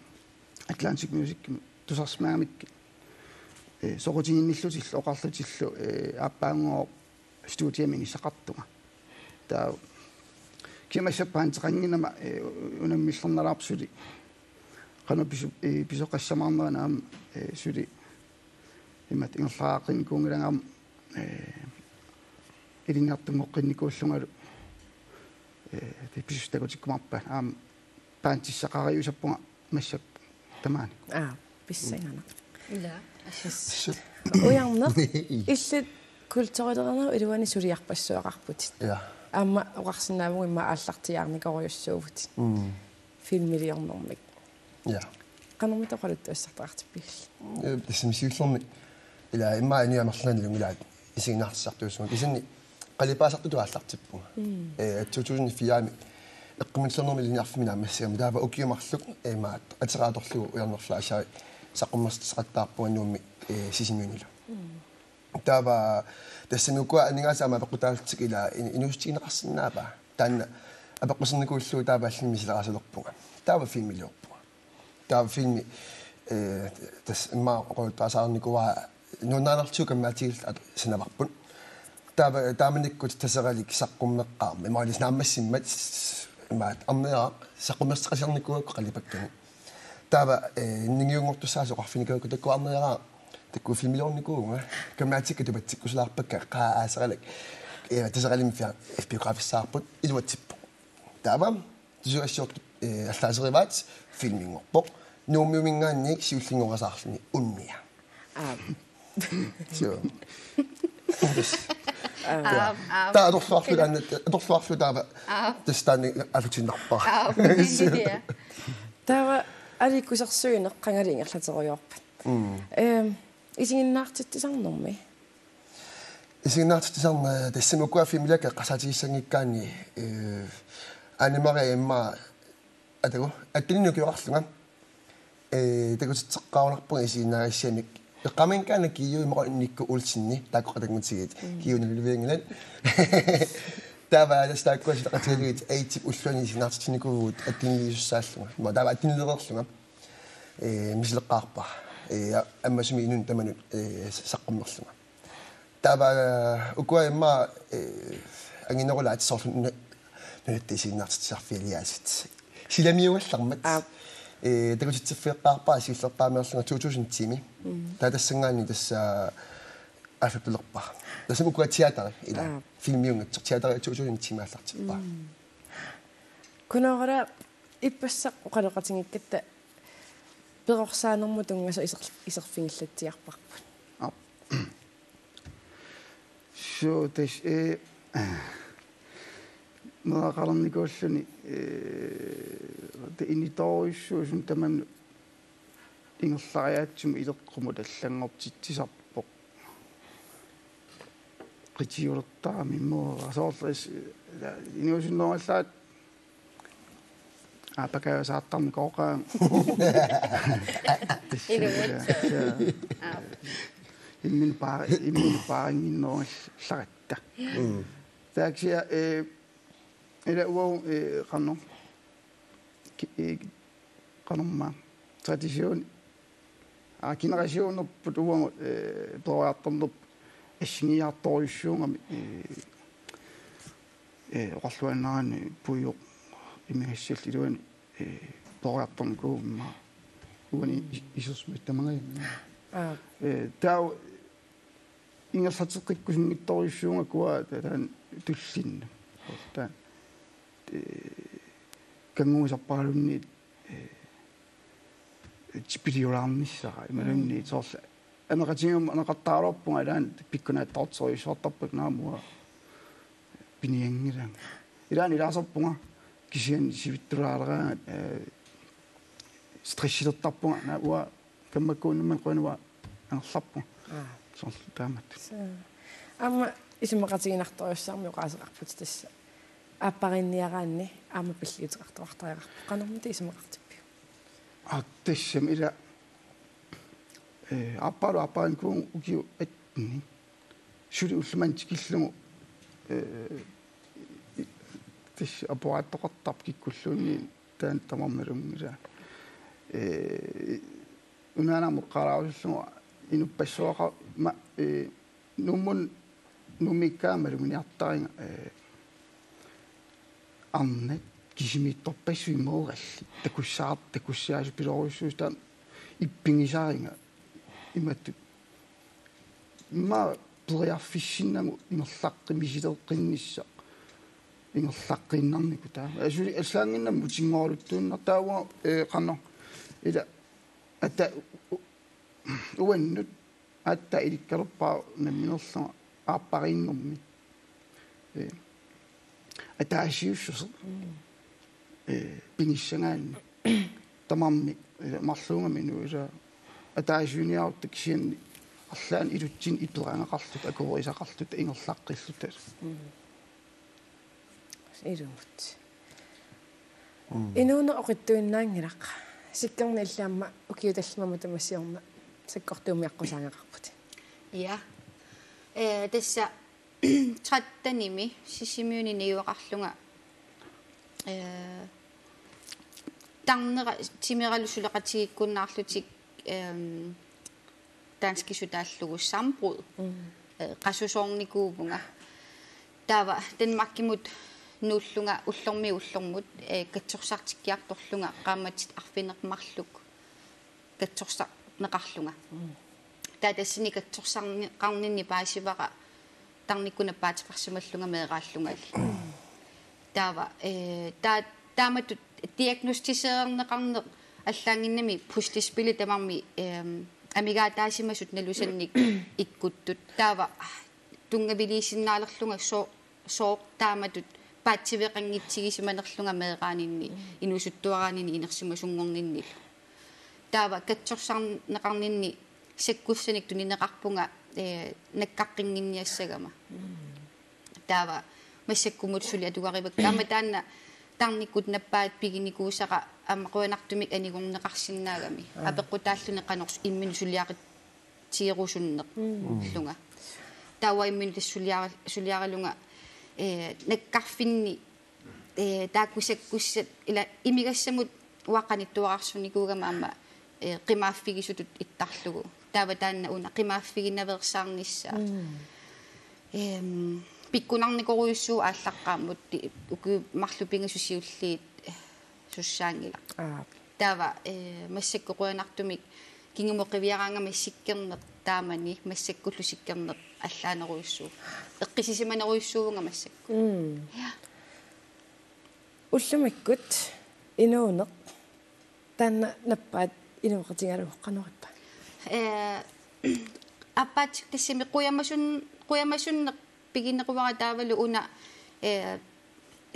Atlantic Musicimi tusarsimagamikkit, eh, soqutiginnillutillu oqarlutillu, eh, aappaanngooq studiami inissaqartunga. Taava kimassappaanteqannginnama, eh, unammillernalaarpoq suli. Qanoq pisu-, eh, pisoqassamaarnerani aamma, eh, suli imatut ingerlaqqinikuunngilanga aamma, eh, ilinniartunngoqqinnikuullungalu, eh, tassa pisussat takutikkumaarpaat aamma paantissaqariusappunga massakkut tamaani. Aa, pissanganaq. Ila. Yes. Ujarneq. Illit kulturilerinerup iluani suliarpassuaqarputit. Ja. Aamma oqarsinnaavugut immaqa aallartiaarnikorujussuuvutit. Mm. Filmiliornermik. Ja. Qanormita oqaluttuassartaqartippigillit? Eh, tassami siullermi. Ila immaqa inuit amerlanaannguaq ilaat isiginnaartitsisartuussammata. Kisianni qalipaasartutut aallartippunga. Mm. Eh, to tusind fire-mi eqqumiitsulinermi ilinniarfimmi naammassigama. Taava ukiut marluk, eh, imaattoq atera atorlugu ujarnerflashai saqqummersitseqattaarpunga Nuummi, eh, Sisimiunilu. Mm. Taava tassami ukua aningaasat aamma apeqqutaallutik ila in-, inuussutigineqarsinnaava. Taanna apeqqusernikuullugu taava allamik misileraasalerpunga. Taava filmiliorpunga. Taava filmi, eh, tassa immaqa oqaluttuarisarnikuuara nuannarinertigut kammaatigilluta at-, sanavarput. Taava taamanikkut Taseralik saqqummeqqaarmat. Imaluunniit naammassimmat imaattoq arneriaraq saqqummerteqasarnikuugakku qalipakkani. Taava, eh, ningiunngortussaasut oqarfinnikuugakku taakku arneriaraq taakku filmiliornikuuvunga. Kammaatikka tupatsikkusulaarpakka qaa Taseralik. Eh, Taseralik fia-, biografissaarput iluatsippoq. Taava tusagassiortut, eh, allaaserivaat filminngorpoq. Nuummiuminngaanniit siullinngorasaarluni unnia. Aap. Suu. Aap, aap. Taava atorluarlugu taanna, atorluarlugu taava. Aap. Tassa taanna aallutiinnarpara. Aap. Suu. Ja. Taava aliikkusersuineq qangali ingerlaterujoorpat. Mm. Ehm, isiginnaartitsisarnermi? Isiginnaartitsisarneq, eh, tassami ukua filmiliakkat eqqarsaatigissanngikkaanni, eh, Anne Marie immaqa atagu, atteninni ukioqarlunga. Eh, takutitseqqaarunarpunga isiginnaarissiamik. Eqqaaminngaanniit Kiiu Imaqunnikku Olsenip, taakku qatanngutigiit. Mm. Kiiu Nalulluinngilat. Taava tassa taakkua sileqatigalugit AIDS-ip ulluani isiginnaartitsinnikuuvugut atteniliisussaallunga. Immaqa taava atteniliilerlunga. Eh, misileqqaarpara. Eh, ammasumik inunnut tamanut, eh, saqqummerlunga. Taava, eh, ukua immaqa, eh, anginerulaat soorlu nu-, nunatta isiginnaartitsisarfialiaasiit. Silamiugallarmat. Aap. Eh, takutitsiffigeqqaarpara siullerpaamiorlunga to tusind ti-mi. Mm. Taava tassanngaanniit tassa aallartulerpara. Tassami ukua teateri ila. Aap. Filmiunngitsoq teateri to tusind ti-mi aallartippara. Mm. Kunoorala ippassaq oqaloqatigiikkatta perorsaanermut tunngasoq iser-, iserfigillatsiarparput. Aap. Suu, tassa, eh, meeraqalernikuulluni, eh, ta initoorujussuusoq tamanut ingerlariaatsumut ileqqumut allanngortitsisarpoq. Qitiulertarami immaqa soorlu is-, inuusunnerugallaat aappakaajasaartarnikuugaanga. Inuit. Aap. Imminut paa-, imminut paarinnginnerugallaratta. Mm. Taava kisianni, eh, ila uagut, eh, qanoq. Ki-, eh, qanormaa. Tradition. Aa, generationerput uagut, eh, peroriartornerput assigiiaartorujussuugami, eh, eh, oqarluinnarani puigoq imigassallu iluani, eh, peroriartornikuuvoq immaqa uani is-, isersimasut tamangajammik. Aap. Eh, taava ingerlateqqikkusunngitsorujussuugakku taanna tullinnut. Taanna, eh, kanngugisarparaluunniit, eh, tipiliulaarnissara imaluunniit. Mm. Soorlu aneqatigiinnut aneqartaraluarpunga ilaanni pikkunaatsorujussuartarpakka naamik uanga pinianngilanga. Ilaanni ilaasarpunga kisianni sivittulaareraangat, eh, stressilertarpunga, naagga uanga kammakkuunnummat qujanaq angerlarpunga. Aa. Soorlu taamatut. Aamma isumaqatiginartorujussuarmik oqaaseqarputit tassa. Aappariinniaraanni aamma pilliuteqartoqartariaqarpoq. Qanormita isumaqartippiuk? Aa, tassami ila, eh, aappaalu aappariinnikuuvunga ukiut attenit. Suli ullumimut tikillugu, eh, i-, tassa aporaattoqartarpoq kikkulluunniit taanna tamarmi ilunngilaa. Eh, unaana eqqaalaarusullugu inuppassuaqarama, eh, Nuummi, Nuummiikkaangat maluginiartariga, eh, arnat kisimiittorpassuit moorallit. Takussaar-, takussiaasut pilorujussuusut taama ippigisariga. Imatut. Immaqa periarfissinnagu ingerlaqqi-, misileqqinnissaq. Ingerlaqqiinnarnikkut taama. Asuli allaannginnami utinngoraluttuinnartoq taava, eh, qanoq. Ila ata u-, u-, uannut aatsaat ilikkalerpara nammineerlunga aappariinnermi. Eh, ataasiussuseq. Mm. Eh, pinissagaanni. Tamarmik, eh, marluugami inuisa ataasiuniarutta kisianni arlaannik ilutsinni iperagaqarluta, akuerisaqarluta, ingerlaqqilluta. Mm. Ilumut. Mm. Inuuneq oqittuinnaanngilaq. Sikkerneq illit aamma ukiut tallimat matuma siorna sakkortuumik aqqusaagaqarputit. Ja. Eh, tassa trettenimi Sisimiuni najugaqarlunga, eh, tarnera timeralu suleqatigiikkunnaarlutik, ehm, danskisut taallugu sammenbrud. Mm. Eh, qasusoornikuuvunga. Taava Danmarkimut nuullunga ullormiit ullormut, eh, katsorsartikkiartorlunga qaammatit arfineq-marluk katsorsarneqarlunga. Mm. Taava tassani katsorsarneqarninni paasivara tarnikkut nappaateqarsimallunga meeraallungali. Taava, eh, taa-, taamatut diagnosticeerneqarneq allaannginnami puslespillit tamarmik, ehm, amigaataasimasut nalusannik ikkuttut. Taava tunngaviliisinnaalerlunga soo-, sooq taamatut paatsiveqanngitsigisimanerlunga meeraaninni, inuusuttuaraaninni inersimasunngorninnilu. Taava katsorsarneqarninni sakkussanik tunineqarpunga, eh, nakkaqqinnginniassagama. Taava massakkumut suli atugarivakka. Aamma taanna tarnikkut nappaat piginikuusara aamma qujanartumik anigorneqarsinnaagami. Aa. Apeqqutaalluni qanoq imminut suliaqatigerusunneq. Mm. Illunga. Taava imminut tassa suliara-, suliaralunga, eh, nakkarfinni, eh, taakku sakkussat ila imigassamut uanga qanittuararsunnikuugama aamma, eh, qimaaffigisutut ittarlugu. Taava taanna una qimaaffiginaveersaarnissaa. Mm. Ehm, pikkunarnikorujussuuvoq aallaqqaammut ti-, ukiut marluk pingasut siulliit, eh, sussaanngilaq. Aap. Taava, eh, massakkut qujanartumik kingumut qiviaraangama sikkerneq taamani massakkullu sikkerneq allaanerujussuuvoq. Eqqissisimanerujussuuvunga massakkut. Mm. Ja. Ullumikkut inuuneq taanna nappaat inooqatigalugu qanoq ippa? Eh, aappaatsikkut tassami qujamasun-, qujamasunneq pigineruara taavalu una, eh,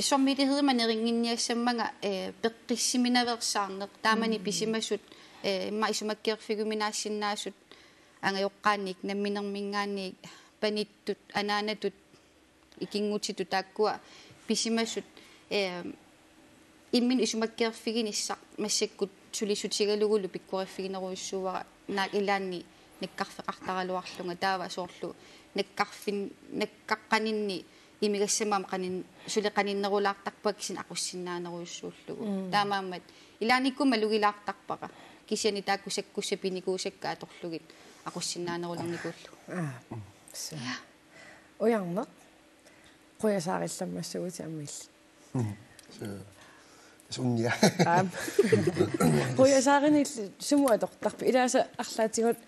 samvittighedsmæssigt nerinnginniassammanga, eh, peqqissiminaveersaarneq taamani. Mm. Pisimasut, eh, immaqa isumakkeerfigumminaassinnaasut angajoqqaanniit namminerminngaanniit panittut, anaanatut, ikinngutitut taakkua pisimasut, eh, imminut isumakkeerfiginissaq massakkut sulissutigalugulu pikkoriffiginerujussuuara naak ilaanni nakkarfeqartaraluarlunga taava soorlu nakkarfin-, nakkaqqaninni imigassamut aamma qanin-, suli qaninnerulaartarpunga kisianni aqussinnaanerujussuullugu. Mm. Taamaammat ilaannikkut malugilaartarpara kisianni taakku sakkussat pinikuusakka atorlugit aqussinnaanerulernikuullugu. Aa. Så. Ja. Ujarneq. Qujasaarillammassaguit aamma illit. Mm. Så, så unnia. Aap. Qujasaarinilli sumut atortarpit? Ilaasa arlaatigut,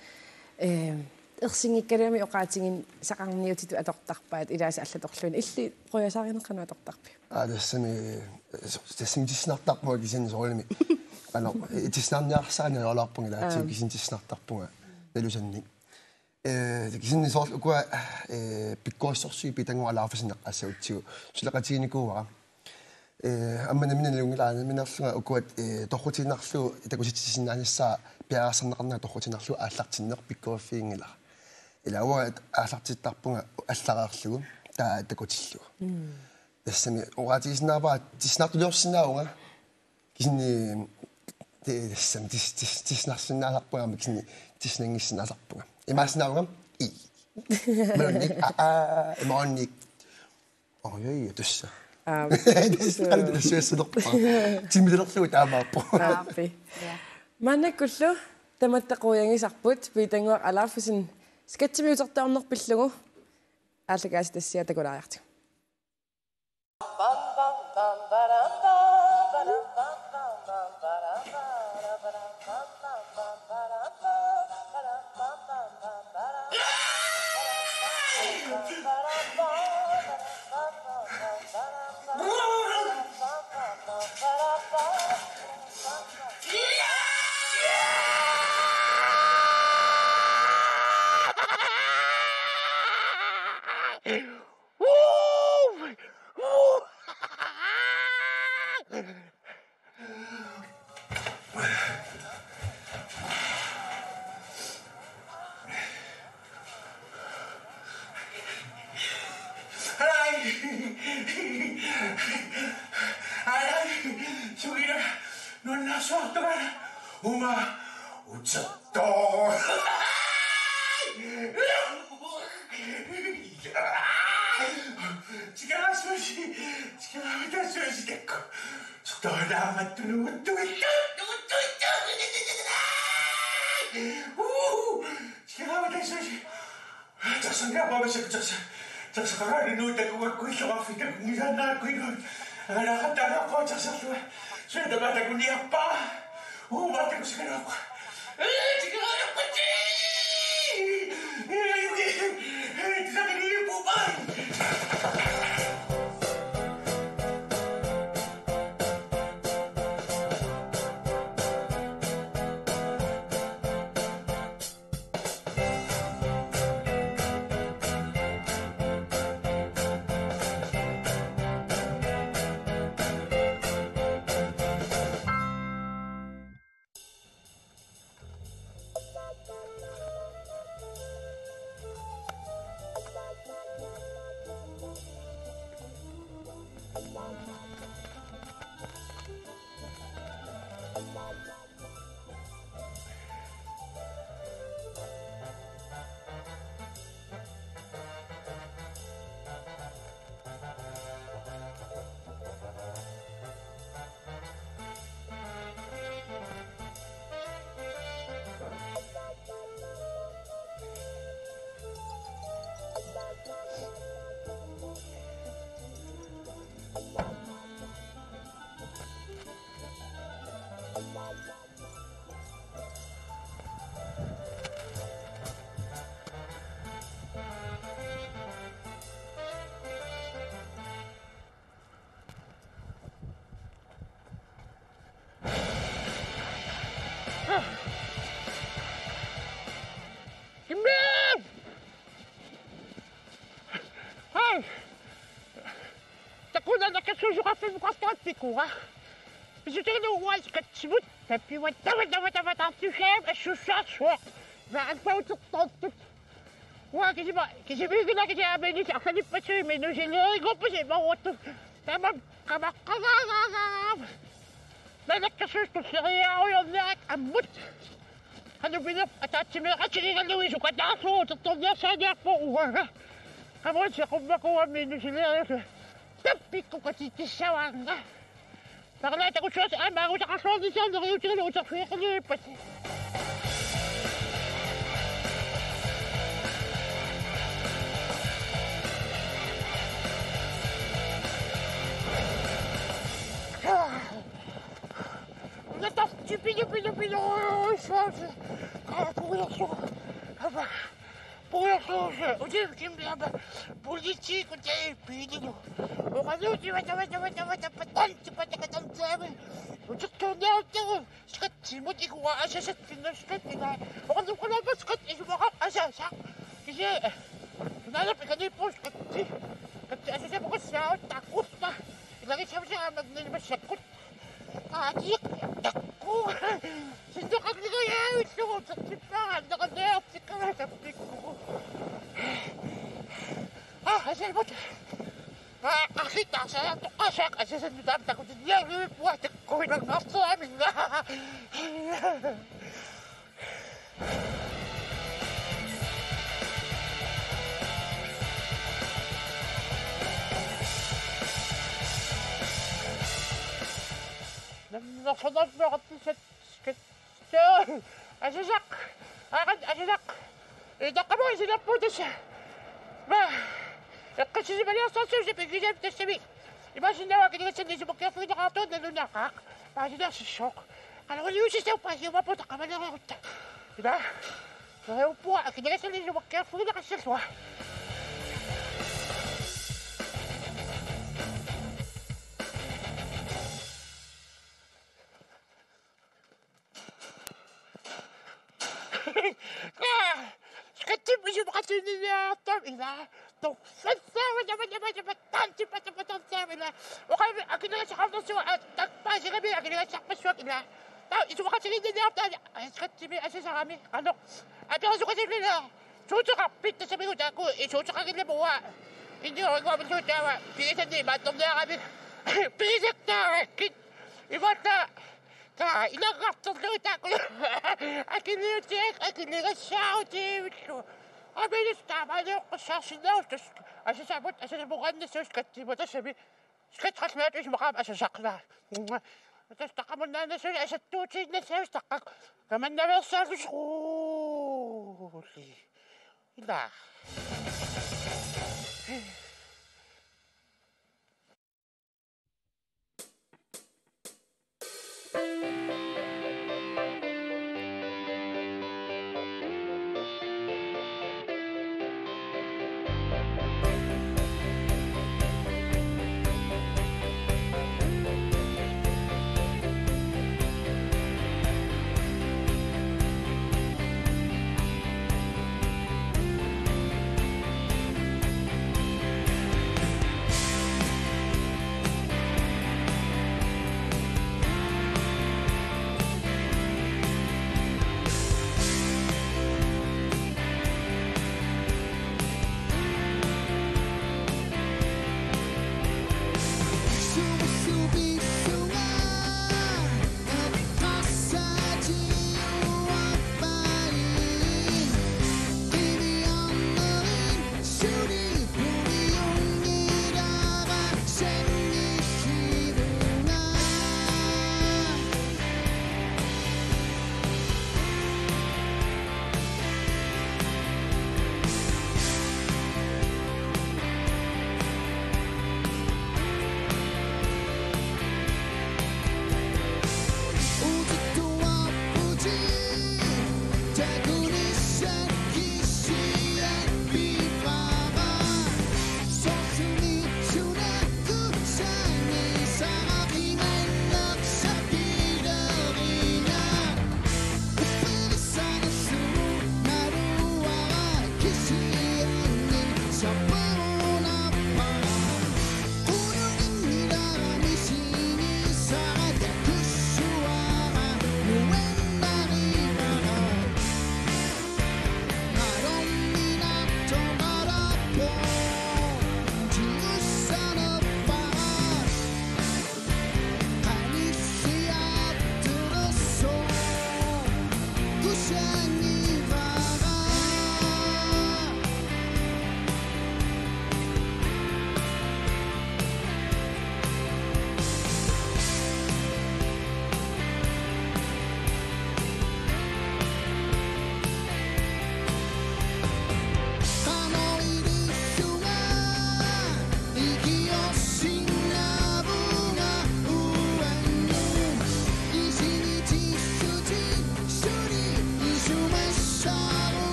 eh, ersinngikkaluamik oqaatiginngisaqarniutitut atortarpaat ilaasa allatorluinnaq. Illit qujasaarineq qanoq atortarpiuk? Aa, tassami, so-, tassami itissinartarpunga kisianni soorunami. Ano, itissinarniarsaani ajoraluarpunga ilaatsigut. Aap. Kisianni itissinartarpunga nalusannik. Eh, kisianni soorlu ukua, eh, pikkorissorsuit pitannguaq alaaffisinneq assautsigu. Suleqatiginikuuara. Eh, aamma nammineq nalunngilara, nammineerlunga ukua, eh, torrutiinnarlugu takutitsisinnaanissaa piareersarneqarnera torrutiinnarlugu aallartinneq pikkoriffiginngilara. Ila uanga aallartittarpunga allareerlugu taava takutillugu. Mm. Tassami oqaatigisinnaavara tissinartuliorsinnaavunga. Kisianni ti-, tassami tis-, tis-, tissinarsinnaasarpunga, aamma kisianni tissinanngissinnaasarpunga. Imaassinnaavunga? Ii. Imaluunniit, aa, aa, imaluunniit. Oj, oj, oj, tassa. Aa, tassa. Tassa, tassa, tassa. Timmilerlugu taamaappoq. Aappi. Ja. Maannakkullu tamatta quiangisarput, Piitannguaq Alaufesen sketchimi utertoorneq pillugu aallakaatitassiaq takulaariartigu. Sugira nunasuartumana uma utsatto. Tikeraassuusi, tikeraassuusi takku. Soqutaamaattunut uttuittu, uttuittu. Uu, tikeraassuusi. Tassanngaappa massakkut tassa, tassaqaraanut takuakkuilluarfik takunngisaannaarakku inuit. Angalaaqattaarpaa tassarlua. Suna tamaat takunniarpaa. Uuma takussagaluarpaa. Ee, tikeraassuusi. Ee, ajuki. Ee, tisakiniippupai. Kimmi! Hej! Takuuk naalakkersuisoqarfimmukartarpikkuga. Pissutiginagu uanga sketchimut. Tappivat tava tava tava tartussaap assussaarsuaq. Naa alfautertoortut. Uanga kisima, kisimiikkina kisianni aamma ilissi arlalippassuit minusiliariguppasi imaruttut. Tamanna qamaqqagaagaagaam. Naalakkersuisut tulleriiaarujoornerat ammut. Qanoq pineq ataatsimeeqatigigalugu sukataarsuutertorniassaaniarpoq uanga. Qamuuna seqummakuugamik minusiliariusi. Tappikkukatitsissavaannga. Takuuk naalakkersuisut aamma angusaqarluarnissaat neriuutigalugu uterfigeqilivippasi. Una tafti pilu pilu pilu. Kaa puiorsu. Apa. Puiorsuusi, utilkimbiama politiikut taippiinilu. Oqaluuti vata vata vata vata patanti patakatantaamin. Utertoorniaruttagu sketchimut ikua asasattinnut sketchina. Oqaluukkalaapa sketch isumaqarpoq asasaq. Kisianni. Naalap ikaniippugut sketchi. Sketchi asasapukassaaq takussuma. Nagissavisa aamma nilimassakkut. Aatiq takku. Sinneqanngilluinnarlugu tappikkaanni naqanniartikkaanni tappikkugu. Aa, asalmut. Aa, qaqittarsaartoqqasaaq asasannut aamma takutinniarluinnarpara takkuinanngarteraminga. Namminersornermi oqartussat skat-, skat-, asasaq. Aaqqat asasaq. Itaqqamut isinerput tassa. Maa. Eqqissisimaliorsaassuusi pigisap tassami. Imaassinnaavoq akiligassani isumaqarfigineqartoq nalunaqaaq. Paasinersissooq. Qanoq-iussissaaq paasiumaarput taqqamaneruutta. Ila. Neriuppunga akiligassani isumaqarfigineqassallunga. Aa! Skattip isumaqatigiinniartarami ila. Toqqassavat, tamat, tamat, tamat, tamat, tamat, tamat, ila. Oqarami akiligassaqarnersuaq, aa, tappaasigami akiligassarpassuit ila. Taava isumaqatigiinniartarami, aa, skattimi asasarami. Qanoq. Aperisukatillugu ila. Suuteqarpit tassamigut taakku, ii, suuteqanngilanga uanga. Innioriguamillu taava, pigisanni imaattorniarami. Pigisaktaarakkit. Imaattoq. Taa, ilanngartorlugu taakku. Akiliutigaakka, akiligassaarutigalugu. Apilis taamaalioqqussaarsinnaavoq tassa. Asasamut, asasamukaannassuuvoq skattimut tassami. Skatteqarfiit isumaqarami asasarlunga. Tassa taqqamunnaannassuuvoq asattuutiinnassuuvoq taqqaq. Kamannaveersaarlugu suuli. Ila.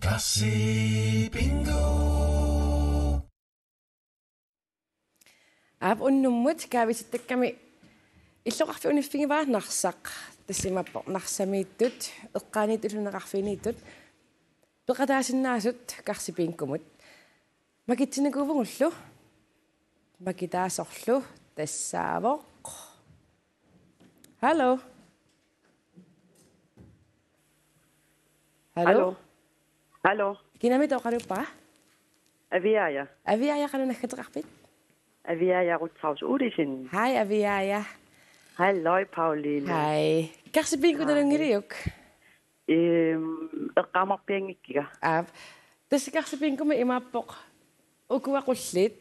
Qarsi Bingo. Aap, unnummut kaavitittakkami illoqarfik uniffigivaa Narsaq. Tassa imaappoq Narsamiittut, eqqaaniittut ilinniarfiiniittut peqataasinnaasut Qarsi Bingomut. Makitsinikuuvugullu. Makitaasorlu tassaavoq. Hallo. Hallo. Hallo. Hallo. Kinami oqaluppara? Aviaja. Aviaja, qanoq naggateqarpit? Aviaja Rutsaus Olesen. Hej, Aviaja. Halløj, Pauline. Hej. Qarsi Bingo. Hej. Nalunngiliuk? Ehm, eqqaamarpianngikkiga. Aap. Tassa Qarsi Bingomut imaappoq. Ukua qulliit.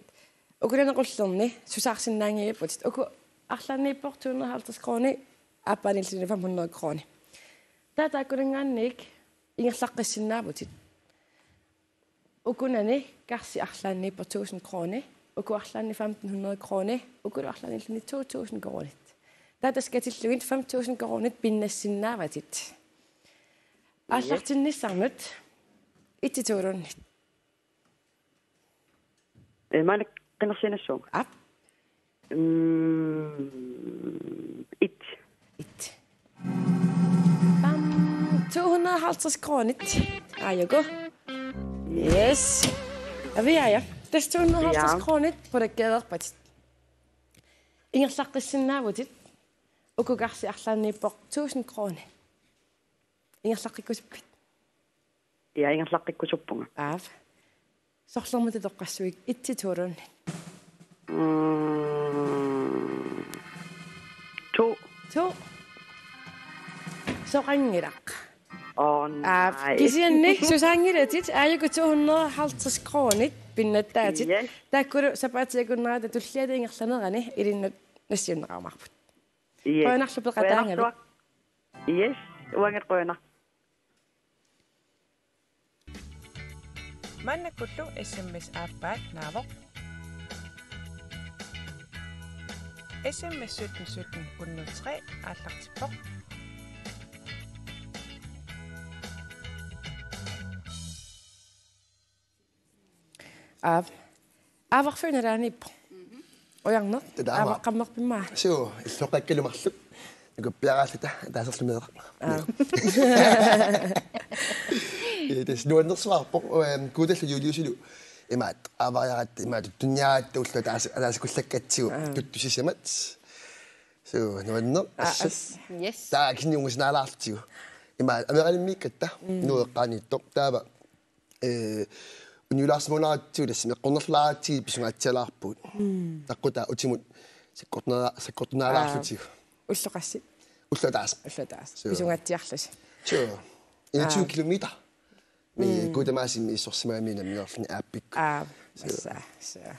Ukunani qullerni susaarsinnaanngilluinnarputit. Uku arlaanniippoq to hundrede og halvtreds kroner, aappaanilluunniit fem hundrede kroner. Taava taakkunanngaanniit ingerlaqqissinnaavutit. Ukunani karsi arlaanniippoq tusind kroner, uku arlaanni femten hundrede kroner, ukulu arlaanniilluunniit to tusind kroner. Taava tassa katillugit fem tusind kroner pinnassinnaavatit. Yes. Aallartinnissannut et-tusind. Eh, maanna qinersiinassuunga. Aap. Mm, et. Et. Bam. To hundrede og halvtreds kroner. Ajuku. Yes. Aviaja. Tassa to hundrede og halvtreds kroner. Ja. Pulakkeerpatit. Ingerlaqqissinnaavutit. Uku karsi arlaanniippoq tusind kroner. Ingerlaqqikkusuppit? Ja, ingerlaqqikkusuppunga. Aap. Sorlermut toqqassuit et-tusind. Mm. To. To. Soqanngilaq. Åh, aap, nej. Kisianni susaanngilatit, ajuku to hundrede og halvtreds kroner pinnattaatit. Yes. Taakkulu sapaatip akunnerata tulliata ingerlanerani ilinnut nassiunneqarumaarput. Yes. Qujanarlu peqataagavit. Qujanarsuaq. Yes, uangattaaq qujanaq. Maannakkullu S M S aappaat naavoq. S M S sytten sytten hundrede og tre aallartippoq. Aap. Aavarfiup nalaaniippoq. Mhm. Ujarneq. Taava. Aavaqqammerpimmaa. Suu, illoqaqqalu marluk. Nukappiaraallata, ataaserlu meeraq. Aap. Ee, tassa nuannersuarpoq, ehm, Kuutallu Juliusilu. Imaat, aavariaratta, imaat, tunniaratta ullut ataas-, ataaseq kullakkatsigu. Aap. Tuttusisamat. Suu, nuanneq, aa, assut. As-, yes. Taava kisianni ungasinaalaartigu. Imaat, Ameralimmikkatta, mm, nueqqaaniittoq. Taava ee, uniulaarsimagunaratsigu tassa meqqornerlulaaratsigu pisungaatsialaarpugut. Mm. Taqqutaa utimut sakkortunaa-, sakkortunaalaarlutigu. Aa, ulloq qassit? Ulloq ataaseq. Ulloq ataaseq. Suu. Pisungaatsiarlusi. Suu. Aa. Enogtyve kilometer. Mii, mm, Guutamaasimmi issorsimagamiuk nammineerluni aappikkut. Aa, suu. Tassa, suu.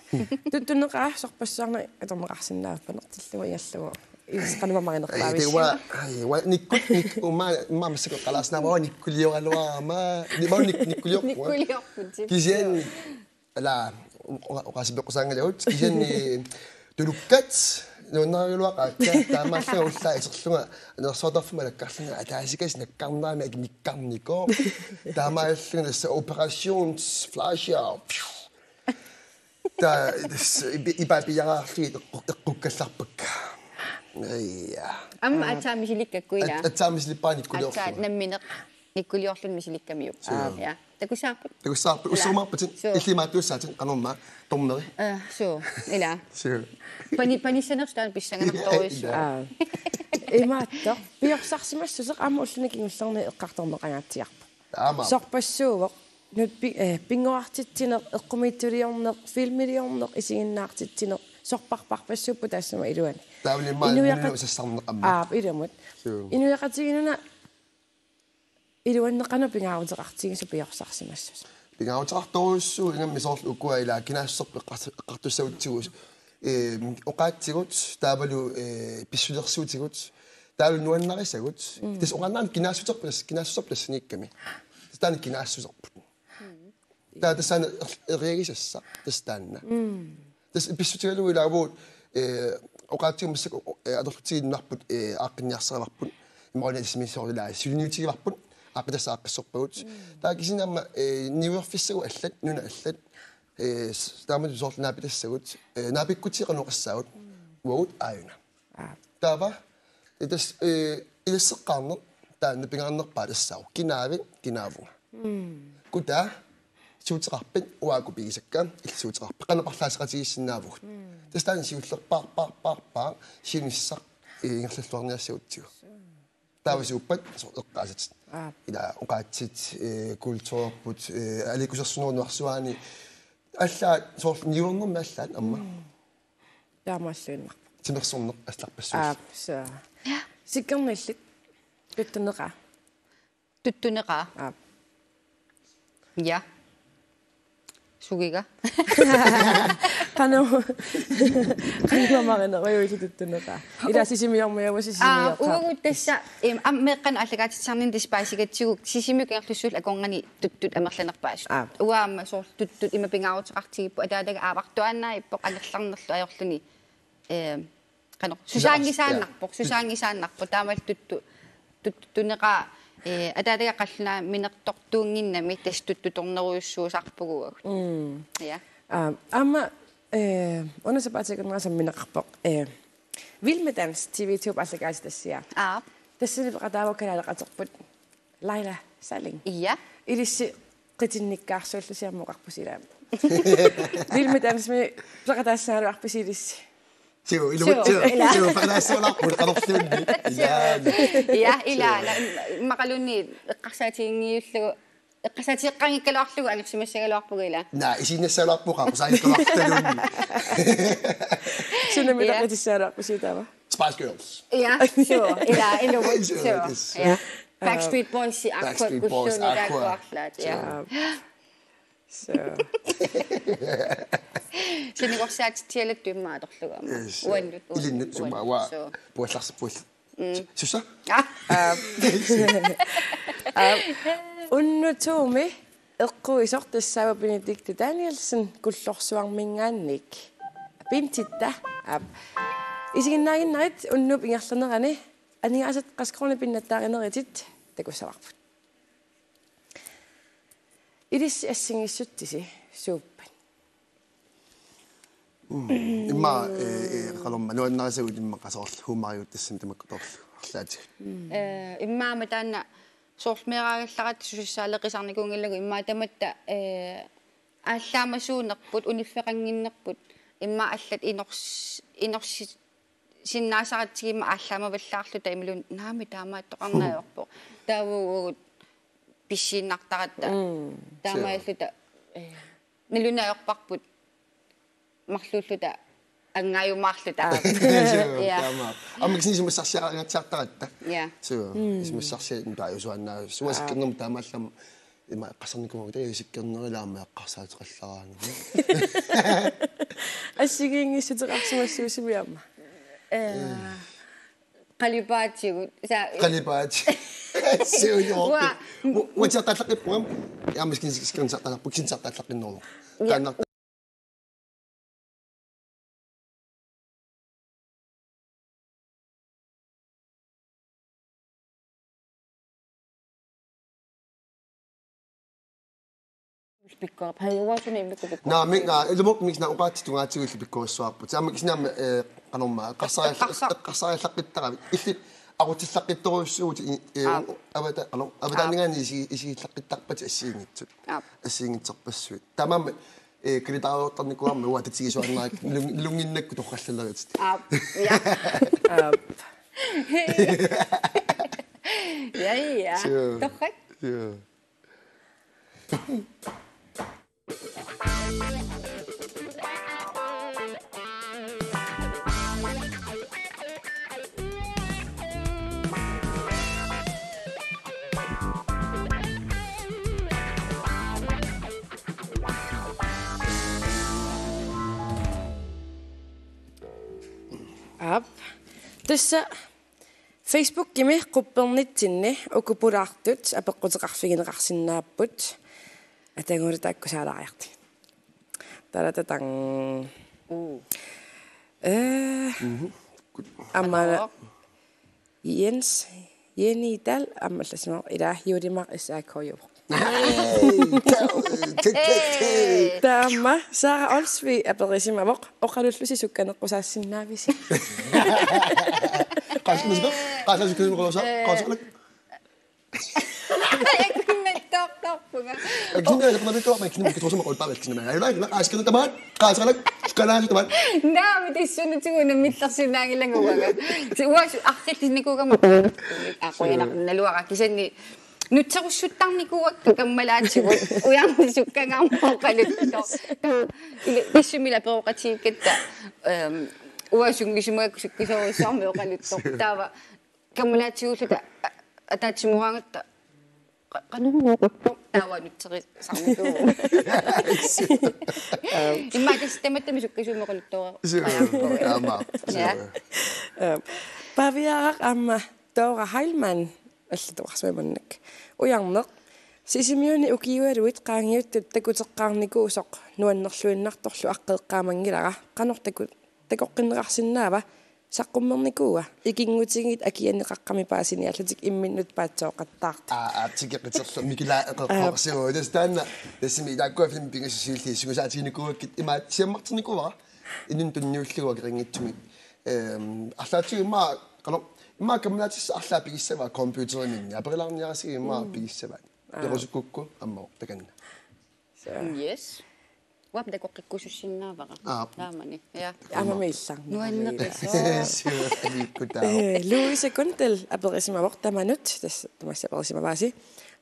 Tuttuneqaaq sorpassuarnik atorneqarsinnaavoq panertillugu ingerlagu. Illit qanoq mamarnerpaavisi? Ai, taava, ai, uanga nikkut, nik-, uanga, uanga massakkut oqalaasinnaavara nikkulioraluarama. Ni-, uanga nik-, nikkuliorpunga. Nikkuliorputit. Kisianni, ala, o-, o-, oqaasii peqqusaanngilakka. Kisianni tulukkat, nuannarigaluaqaakka, taamaallunga ullaaq iserlunga, anersuartarfimmi alakkarlunga, ataasiakasik nakkarnerami aki nikkarnikoq. Taamaallunga tassa operations flasher. Taava, tassa, ipi-, ipaa piiaraarlugit eqqu-, eqqukkallarpakka. Ja. Aamma, aa, aatsaat misilikkakku ilaa? At-, aatsaat misilippara nikkuliorlunga. Aatsaat nammineq nikkuliorluni misilikkamiuk. Suu. Ja. Takussavarput. Takussavarput. Ilaa. Usserumaarpatit. Suu. Illit imaattuussaatit qanormaa. Dommeri. Aa, suu. Ilaa. Suu. Pani-, panissanersoq taanna pissanganartorujussuaq. Ilaa. Aa. Imaattoq. Piorsarsimassuseq aamma ulluni kingullerni eqqartorneqangaatsiarpoq. Aamma. Sorpassuuvoq. Nut pi-, eh, pinnguartitsineq, eqqumiitsuliorneq, filmiliorneq, isiginnaartitsineq, sorpassuarpassuupput taassuma iluani. Taavalu immaqa inuiaqa-, inuiaqa-, sassarneq aamma. Aap, ilumut. Suu. Inuiaqatigiinnut iluanneqarneq pingaaruteqartigisoq piorsarsimassuseq. Pingaaruteqartorujussuuvoq ingammik soorlu ukua ilaa kinaassuserput eqqars-, eqqartussagutsigu, eh, oqaatsigut, taavalu, eh, pissulersuutigut, taavalu nuannarisagut. Mm. Tassa oqaannarlugu kinaassuserput, kinaassuserput tassaniikkami. Tassa taanna kinaassuserput. Taava tassa taanna er-, eriagisassaq, tassa taanna. Mm. Tassa pissutigalugu ilaa uagut, eh, oqaatsigut massakkut, eh, atorlutigiinnarput, eh, aaqqinniarsarivarput. Imaluunniit tassa massakkut ilaa suliniutigivarput. aaqqitassat aaqqissorpagut. Taava kisianni aamma, eh, niuerfissagut allat, nunat allat, eh, s-, taamatut soorlu naapitassagut, eh, naapikkutsit qanoq oqassaagut, uagut aajuna. Aa. Taava, eh, tassa, eh, ilasseqqaarneq, taanna pingaarnerpaaq tassaavoq. Kinaavit, kinaavunga. Kutaa, suuteqarpit, uanga pigisakka, illit suuteqarpit. Qanoq parlaaseqatigiissinnaavugut. Tassa taanna siullerpaarpaarpaarpaaq, siunissaq, eh, ingerlalluarniassagutsigu. Taava suuppat, soorlu eqqaasatit. Aa. Ila oqaatsit, eh, kulturerput, eh, aliikkusersuinermut nunarsuani. Allaat soorlu niuernermi allaat aamma. Taamaalluinnarpoq. Timersorneq allarpassuit. Aap, suu. Sikkerniillit. Tuttuneqaa. Tuttuneqaa. Aap. Ja. Sugiga. Qanoq. Qanoq marinerujuit tuttuneqaa. Ila Sisimiormiuuvoq, Sisimiormiuuvoq. Aa, uagut tassa, em, am-, meeqqanut aallakaatitsisarnini tassa paasigatsigu Sisimiut Kangerlussuullu akornanni tuttut amerlanerpaasut. Aap. Uanga aamma soorlu tuttut ima pingaaruteqartigipput, ataataga aavartuaannarpoq angerlarnerlu ajorluni. Em, qanoq, susaanngisaannarpoq, susaanngisaannarpoq, taamalu tuttu-, tuttuneqaa, eh, ataataga qallunaaminertortuunnginnami tassa tuttutornerujussuusarpugut. Mm. Ja. Aa, aamma, eh, una sapaatip akunnerani sammineqarpoq, eh, Vild med Dans T V to aallakaatitassiaq. Aap. Tassani peqataavoq kalaaleqaterput Laila Salling. Ja. Ilissi qitinnikkaarsuullusi aamma oqarpusi ilaa. Vild med Dansimi peqataassagaluarpusi ilissi. Suu, ilu-, suu, suu, ilaa. Suu, peqataassagaluarpugut qanorluunniit. Ilaa. Ja, ilaa. Suu. Immaqaluunniit eqqarsaatiginngiullugu, eqqarsaatigeqqaanngikkaluarlugu angersimassagaluarpugut ilaa. Naa, isiginnassagaluarpugut, qaqusaagikkalaartaluunniit. Sunami, ja, peqataassagaluarpusi taava? Spice Girls. Ja, suu, ilaa, ilumut, suu. Suu, yes. Ja. Backstreet Boys, Aqua, Backstreet Boys, Aqua. Taakkuarlaat, ja. Suu. Suu. Sinigorsaatitsialattut immaqa atorlugu aamma. Yes. Uannut, uannut, ilinnut summa, uannut, uanga, suu. Puallarsi-, puall-, mm. Susa? Ah. Aa, unnutuumi eqquisoq tassaavoq Benedikte Danielsen Kullorsuarminngaanniit. Pintitta. Aap. Isiginnaaginnarit unnuup ingerlanerani aningaasat qassit koruunit pinnattaarinerit takussavarput. Ilissi assigiissutsisi suuppat? Mm. Immaqa, eh, eh, qanormaa nuannarisagut immaqa soorlu huumoriuttassat tamakkutoorlu arlaatigut. Eh, immaqa taanna soorlu meeraagallaratta susassaaleqisarnikuunngilagut immaqa tamatta, eh, aallaamasuunerput, uniffeqannginnerput, immaqa allat inors-, inorsi-, sinnaasaqatigimmat aallaamavallaarluta imaluunniit naamik taamaattoqarneq ajorpoq. Taava uagut pissiinnartaratta. Mm. Taamaalluta, eh, nalunaarparput marluulluta angaajumaarluta. Aa. Suu, ja. Taamaappoq. Aamma kisianni isumassarsiaqangaatsiartaratta. Ja. Suu, mm, isumassarsiat nutaajusuaannaa. Suu, aa, sikkernermut taamaallaat ima eqqarsarnikuuagut, taava sikkernerillu aamma eqqarsaateqallaraangami. Assigiinngissuteqarsimassuusimi aamma. Eh, qalipaatigut. Sa-, qalipaat. Suu, joo. Ua-, ua-, uatsiartaallaqqippunga. Aamma skin-, skin-, sartaallaqqippunga, skin-, sartaallaqqinneruvoq. Ja. Taanna Pikkoq, hajuaasuni immikkut pikkoq. Naamik, naa, ilumut mik naa oqaatsit tungaatigut illit pikkorissuarput. Taama kisianni aamma, eh, qanormaa, eqqarsarialla-, eqqarsa-, eqqarsariallaqqittaravit. Illit aqutsillaqqittorujussuuvutit, eh, aap, avata-, qano-, avataaninngaanniit isi-, isigillaqqittarpatit assigiinngitsut. Aap. Assigiinngitsorpassuit. Taamaammat, eh, kalitaarujoortarnikuuarmat uanga tatigisuaannarakkit lung-, lunnginnakkut torrallaleritit. Aap, ja. Aap. Ja, ja. Suu. Torrak. Suu. Aap. Tassa Facebookimi quppernitsinni uku pulaartut apeqquteqarfigineqarsinnaapput. Atagulu taakku saalaariartigit. Taratatang. Uu. Eh, mhm. Aamma Jens Jenny Dahl aamma allassimavoq, ilaa, Juulimaaq S A K-juvoq. Hey, tau, te, te, te. Taama Sara Olsvig aperisimavoq, oqalullusi sukkaneqqusaassinnaavisi? Qaasqalasuk, qaasqalasuk, qaasqalasuk. Akimmattoortarpunga. Akimmattoortarpunga, akimmattoortarpunga. Naamik, tissunitigut una millersinnaanngilaguanga. Uagut arriillisinnaanngilagut. Aa, qujanaq, naluara, kisianni nutserussuttarnikuuakka kammalaatigut, ujarneq sukkangaarmat oqaluttoq. Ila, tassami ila peroqatigiikkatta, ehm, uanga sungiusimagakku sukkasoorujussuarmik oqaluttoq. Taava kammalaatigulluta, a-, ataatsimooraangatta, qa-, qanoq oqaluttoq, taava nutserisarnikuuvoq. Immaqa tassa tamattami sukkasuumik oqaluttoora. Suu, taama. Ja. Ehm, Paviaraq aamma Tora Heilmann, allatut oqarsimavoq maannakkut. Ujarneq. Sisimiuni ukiualuit qaangiuttut takuteqqaarnikuusoq nuannerluinnartorlu aqqeeqqaamanngilara, qanoq taku-, takoqqinneqarsinnaava, saqqummernikuua, ikinngutigiit akianneqaqqamik paasiniaallutik imminnut paatsooqattaartut. Aa, aa, tikeqiterlu Mikilaa eqeqqorsiu. Aa. Tassa taanna, tassami taakkua filmi pingasut siulliit sungiusaatiginikuuakkit, imaat siammarternikuuara. Inunnut tunniullugu akeqanngitsumik. Ehm, arlaatigut immaqa, qanoq, immaqa kammalaatissat arlaat pigissavaat computeriminni. Aperilaarniarisigut immaqa pigissavaat. Aa. Perusukkukku ammavoq takanna. Yes. Uanga takoqqikkusussinnaavara. Aa. Taamani. Ja. Aamma miillar. Nuanneqasoq. Suu, aliikkutaa. Eh, Louise Kundel aperisimavoq tamanut, tassa tamassi aperisimavaasi.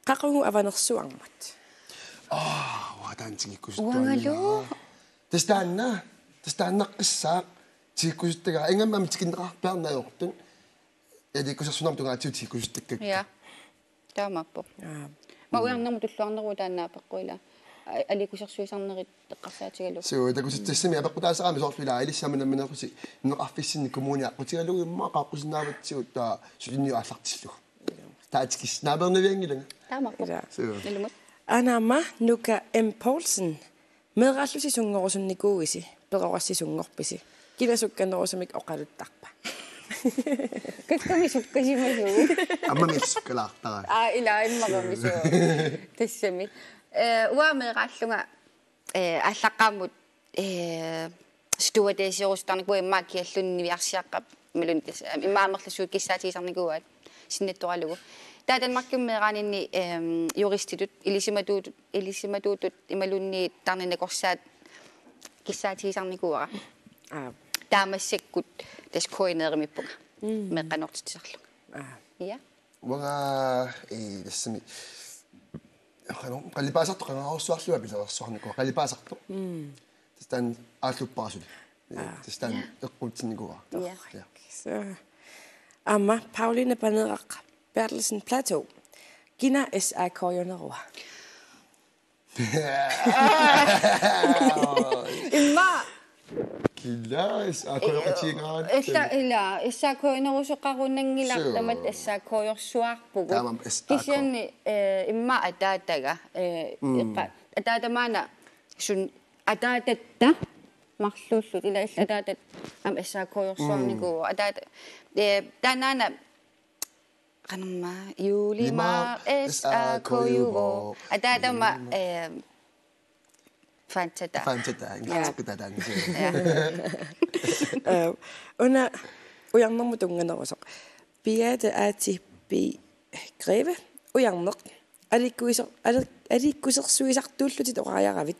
Qaqugu avanersuarmut? Aa, uanga taanna tikikkusuttuaanngilara. Uangalu? Tassa taanna, tassa taannaqqissaaq tikikkusuttagaa, ingammik tikinneqarpiarneq ajortut. Aliikkusersuinermut tungaatigut tikikkusuttakka. Ja. Taamaappoq. Aa. Aamma ujarnermut tulluarneruvoq taanna apeqqut, ila. A-, aliikkusersuisarnerit eqqarsaatigalugu. Suu, takusitsisimik apeqqutaasarami soorlu, ila, ilissi aamma nammineerlusi nunaqarfissinni kommuni aqqutigalugu immaqa qaaqqusinnaavatsigut taava suliniut aallartillugu. Taava tikissinnaavara, navianngilanga. Taamaappoq. Ila. Suu. Ilumut. Aana aamma Nuka M. Poulsen. Meeraallusi sunngorusunnikuuisi, perorassi sunngorpisi? Kina sukkanerusumik oqaluttarpa? Kakkami sukkasimasoq. Ammami sukkalaartara. Aa, ila, immaqami suu. Tassami. Eh, uanga meeraallunga, eh, aallaqqaammut, eh, stewardesserusuttarnikuuara, immaqa kialluunniit niviarsiaqqap imaluunniit tassa, immaqa amerlasuut kissaatigisarnikuuaat sinnattoralugu. Taava Danmarkimi meeraaninni, ehm, juristitut, ilisimatuutut, ilisimatuutut imaluunniit tarnip nakorsaat kissaatigisarnikuuara. Aa. Taava massakkut tassa K N R-imiippunga. Mm. Meeqqanortitsisarlunga. Aa. Ja. Uanga, eh, tassami. Qanoq, qalipaasartoq qangarujussuarlunga pilereersuarnikuuara. Qalipaasartoq. Mm. Tassa taanna aalluppara suli. Eh, aa, tassa taanna eqquutsinnikuuara. Ja. Ja. Så. Aamma Pauline Paneeraq Berthelsen Platou. Kina S A K-junerua? Immaqa. Kina S A K-joqatigaat. Ila, ila, S A K-junerusoqarunanngilara. Suu. Tamatta S A K-jorsuarpugut. Taamaammat S A K. Kisianni, eh, immaqa ataataga, eh, mm, eqqa-, ataata maanna sun ataatatta marluulluta, ila, ila ataatatta aamma S A K-jorsuarnikuuvoq. Mm. Ataata, eh, taannaana qanormaa, Juulimaaq, Juulimaaq, S A K-juvoq. S A K-juvoq. Ataatama, Juulimaaq, eh, Fantata. Fantata, ja, ingilitseqqittaa taanna. Ja. Eh, una ujarnermut tunnganerusoq. Beate Aati B. Greve. Ujarneq. Aliikkuiser-, ali-, aliikkusersuisartuullutit oqariaravit.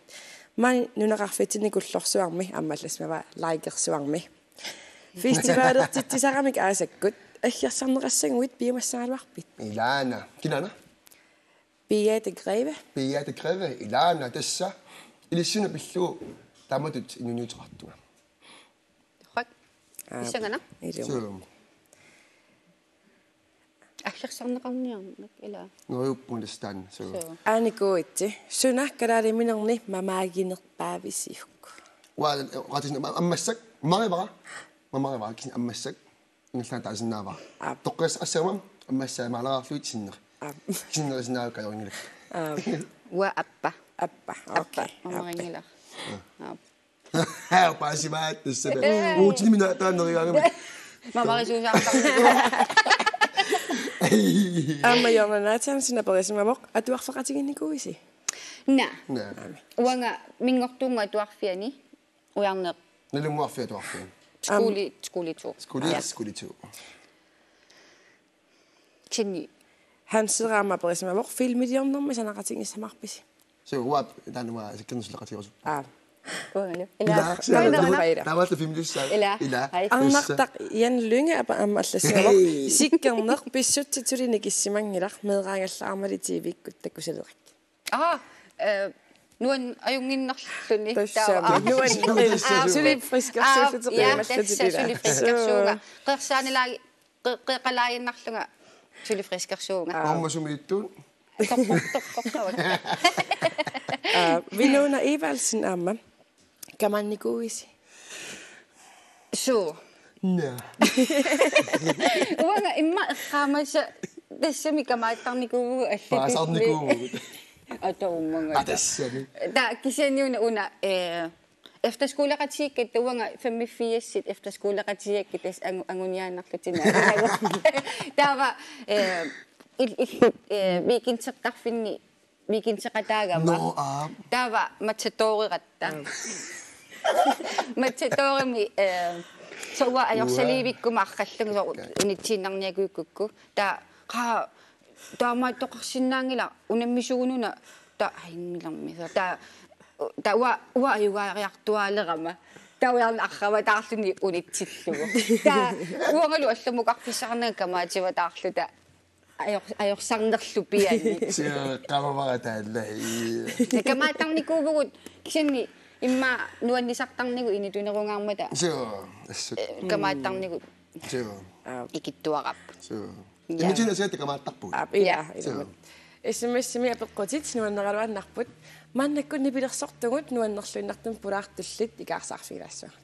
Maani nunaqarfitsinni Kullorsuarmi aamma allassimavaa Likersuarmi. Festivalertitsisaramik aasakkut aggersarneqassaguit piumassagaluarpit? Ilaana. Kinaana? Beate Greve. Beate Greve. Ilaana tassa. Ilissinnut pillugu taamatut inuuniuteqartunga. Torrak. Aa, issangana? Ilumut. Suu. Aggersarneqarniarnak, ila. Neriuppunga tassa taanna, suu. Suu. Aanikuuitsi, suna kalaaliminerni mamaaginerpaavisiuk? Uanga, eh, oqaatigisinnaavara, am-, ammassak, mamarivara. Mamarivara, kisianni ammassak. Ingerlaannaq taasinnaavara. Aap. Toqqissaassagama, ammassaat maaleraarlugit sinneri. Aap. Sinnerisinnaavara kajorinngilakka. Aap. Uanga appa. Appa, appa, okay. Aap. Mamarinngilara. Aap. Paasivaat tassa. Ee. Uutini minaa taanna nerigaangami. Mamarisuusaartarnikuuara. Aamma Jonna Nathansen aperisimavoq: Atuarfeqatiginikuuisi? Naa. Naa. Uanga Minngortuunnguup Atuarfiani ujarneq. Nalunnguarfik Atuarfiani. Skole, skole to. Skole, ja, skole to. Kisianni Hansi aamma aperisimavoq: Filmiliornermi sanaaqatigissavarpisi? Suu, uanga taanna uanga Sikkerneq suleqatigiusoq. Aa. Uangalu. Ila. Ila, Ila. Ila. Taavalu filmiliussaaq. Ila. Ila. Hej. Arnartaq Jan Lynge apa-, aamma allassivoq: Hej. Sikkerneq pissutsit suli nikissimanngilaq, meeraagallaarmali T V-kkut takusalerakku. Aa, eh, nuann-, ajunnginnerluni. Tassa. Taava, aa. Nuann-, aa, suli friskersuulluni. Aa, ja, imaluunniit tassa, ila. Suli friskersuuvunga. Qeersaanilaagi-, qe-, qeqalaaginnarlunga suli friskersuuvunga. Aa. Aamma sumiittuun. Toqqor-, toqqorqavak. Aa, Winona Evaldsen aamma: Kamaannikuuisi? Suu. Naa. Uanga immaqa eqqaamassa tassami kamaattarnikuuvugut allatulli. Paasarnikuuvugut. Atuummanga. Aa, tassami. Taava kisianni una, una, eh, efterskoleqatigiikkatta, uanga femogfirsit efterskoleqatigigakkit tassa angu-, anguniaannarlutik. Taava, eh, il-, il-, eh, weekendertarfinni weekendeqataagama. Nå, aap. Taava Matadoreratta. Aap. Matadorimi, eh, soorlu ajorsaliivikkuma arrallunga soorlu unitsiinnarniakukkukku. Taava qaa, taamaattoqarsinnaanngilaq, unammisugununa, taava, ajunngilaq, taava, taava uanga, uanga ajugaariartuaalerama. Taava ujarneq arravataarluni unitsillugu. Taava uangalu allamukarfissaqarnanga kamaativataarluta. Ajor-, ajorsarnerlu piani. Suu, qamavara taanna. Kamaattarnikuuvugut, kisianni immaqa nuannisartarnigut initunerungaarmata. Suu, assut. Eh, kamaattarnigut. Suu. Aa. Ikittuararput. Suu. Ja. Initiativit siatta kamaattarpugut. Aap, ila, ja, ila. Suu. S M S-imi apeqqutit nuanneraluannarput. Maannakkut nipilersortugut nuannerluinnartumik pulaartullit ikaarsaarfigilaassuagut.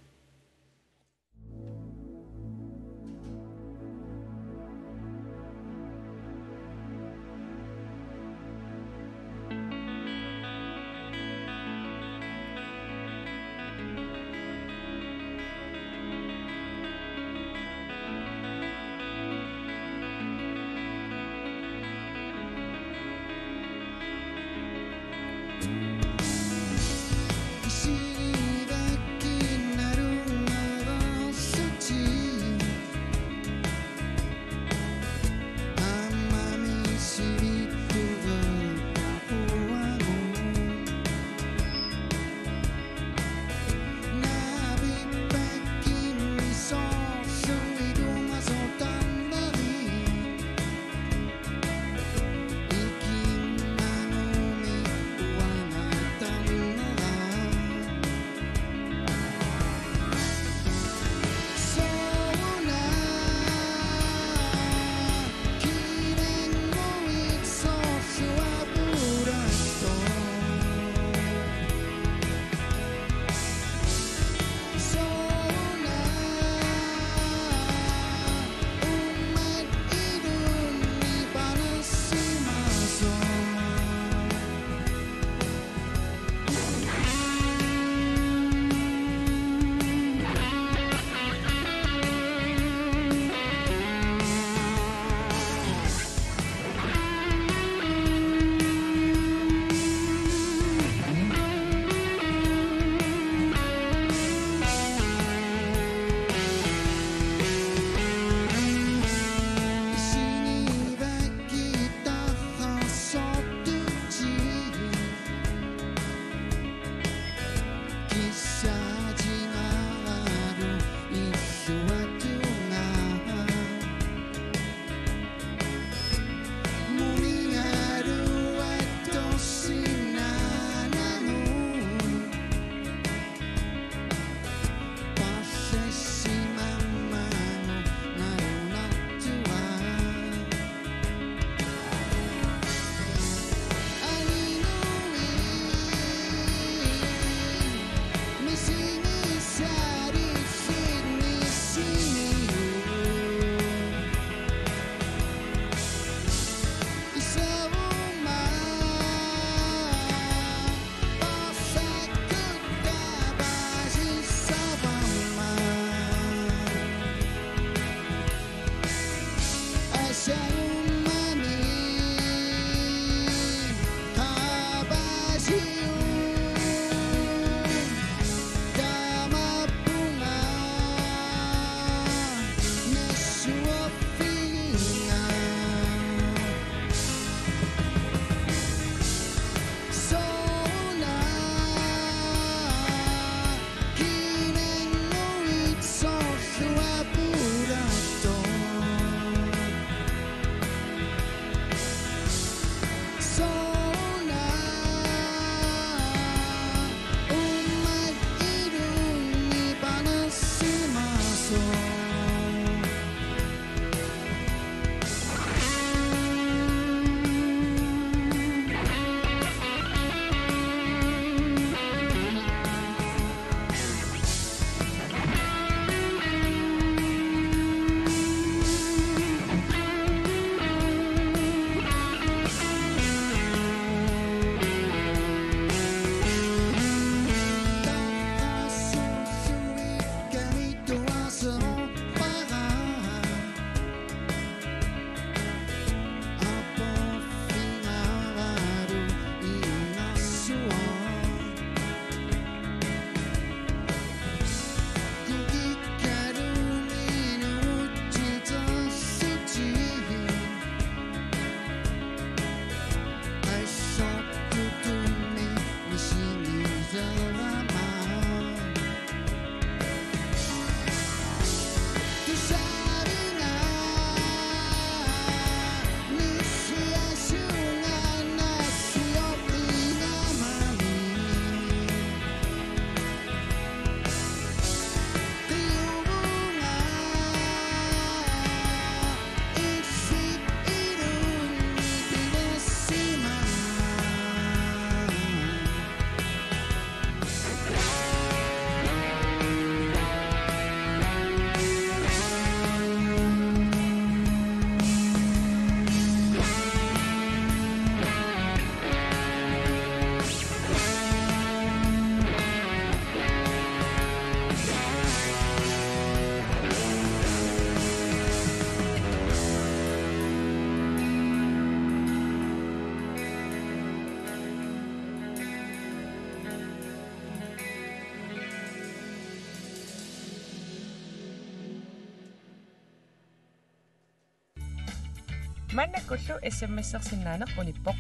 Maannakkullu S M S-ersinnaaneq unippoq.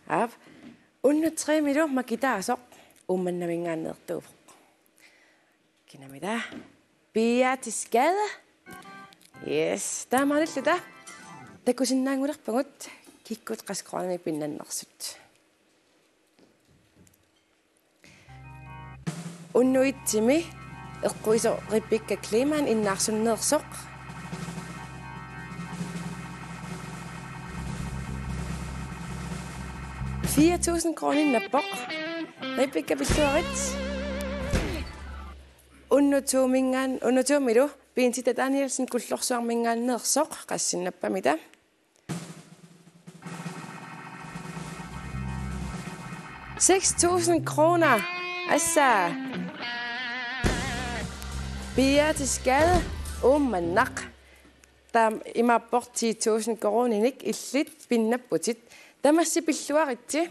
Aap, unnuk tremilu makitaasoq Uummannaminngaanneertuuvoq. Kinamita? Beatrice Gade. Yes, taamaalilluta takusinnaanngulerpugut kikkut qassit koruuninik pinnannersut. Unnuk etsimi eqquisoq Rebekka Kleemann Innaarsunneersoq. Fire tusind kroner innappoq. Rebekka, pilluarit. Unnuk tominngaan-, unnuk tomilu Bente Danielsen Kullorsuarminngaanneersoq, qassinnappa-mita? Seks tusind kroner. Assa. Beatrice Gade, Uummannaq. Taama imaappoq ti tusind koruuninik illit pinnapputit. Tamassi pilluaritsi.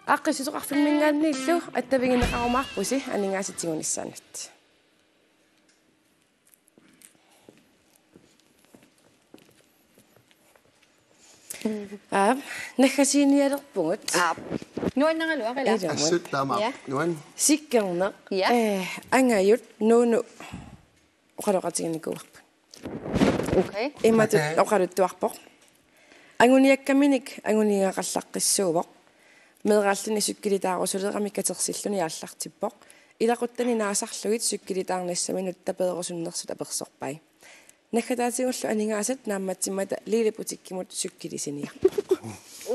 Aaqqissuseqarfimminngaanniillu attavigineqarumaarpusi aningaasat tigunissaannut. Aap, naggasiinialerpugut. Aap. Nuanneraluaq ilaa. Ilumut. Assut taama. Ja. Nuan. Sikkerneq. Ja. Eh, angajut Nuunu oqaloqatiginikuuarput. Okay. Imatut Okay. oqaluttuarpoq. Anguniakkaminik anguniagaqallaqqissuuvoq. Meeraalluni cykelitaarusulerami katersilluni aallartippoq. Ilaquttani naasarlugit cykelitaarnissaminut tapeerusunnersut apersorpai. Naggataatigullu aningaasat naammatsimmata Lille Butikkimut cykelisiniarpoq.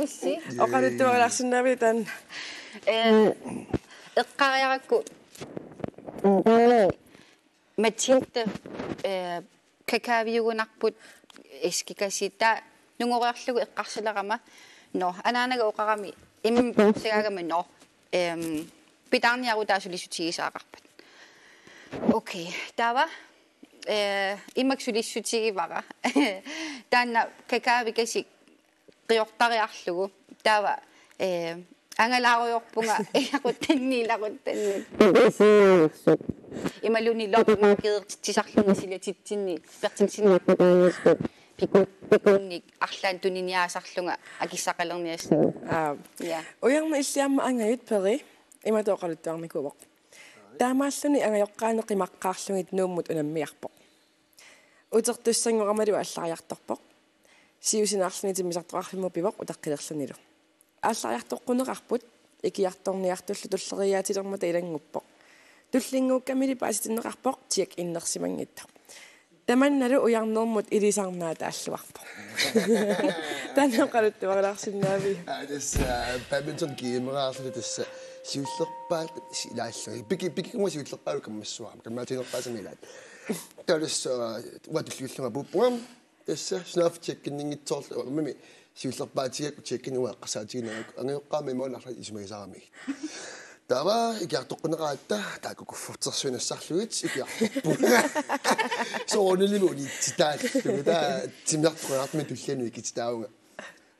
Ussi. Oqaluttuarilaarsinnaaviuk taanna? Eh, eqqariarakku Mathilde, eh, kakaaviugunarput eskikasi taava nungoriarlugu eqqarsalerama. Nå, anaanaga oqarami imma puussagaagama nå. Ehm, pitaarniarutaa sulissutigisaqarpat. Okay, taava, eh, imak sulissutigivara. Taanna kakaavikasik qiortariarlugu. Taava, eh, angalaarujoorpunga ilaquttanni, ilaquttanni. Imaluunniit loppemarkedertitsisarlunga silatitsinni, pertitsinni. Piku-, pikunnik arlaannik tuniniaasarlunga akissaqalerniassaanga. Aap. Ja. Ujarneq illit aamma angajut Peri, imatut oqaluttuarnikuuvoq. Taamaalluni angajoqqaani qimaqqaarlugit Nuummut unammiarpoq. Utertussanngoramalu aallariartorpoq. Siusinaarluni timmisartoqarfimmut pivoq utaqqilerlunilu. Aallariartoqquneqarput, ikiartorniartullu tulleriiaatilermata ilannguppoq. Tullinnguukkamili paasitinneqarpoq Jack innersimanngitsoq. Tamannalu ujarnermut ilisarnaataalluarpoq. Taanna oqaluttuarilaarsinnaaviuk? Aa, tassa, aa, badminton gamereerluta tassa siullerpaat si-, ilaallunga. Piki-, pikikuma siullerpaat kammassuarama. Kammaatiginerpaasami ilaat. Taava tassa, aa, uanga tulliullunga puuppunga. Tassa, sunaaffa Jackinninngitsoorlu, ummami siullerpaatigaakku Jackinni uanga eqqarsaatiginagakku. Angajoqqaami imaluunniit arlaat isumagisaramigit. Taava ikiartoqquneqaratta, taakku kuffertersuit nassarlugit ikiartorpunga. Soorunalimi unitsitaallugu. Taava timmisartoqarfimmut tullianut ikititaavunga.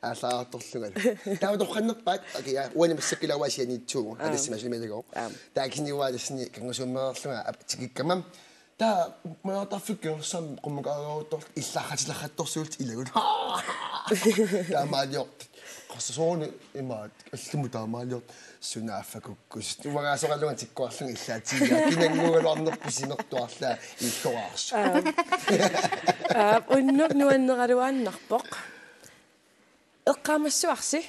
Aallariartorlungalu. Taava torrannerpaat, okay, ja, uani massakkut ilaa uanga sianiitsuuvoq, Aa. Alassimasulimilagooq. Aa. Taava kisianni uanga tassani kanngasuummereerlunga ap-, tikikkama. Taava majartarfikkiorsaam qummukaaruttor illarratilerrattorsuullutik ilagut. Taamaaliortut. Qassasooruni imaat allamut taamaaliortut sunaaffa kukkusut. Uangaasoraluunga tikkuarlunga illaatigiga. Kinannguugaluarnerput sinertuarlaa illoraarsu. Aa. Aa, unnuk nuanneraluaannarpoq. Eqqaamassavarsi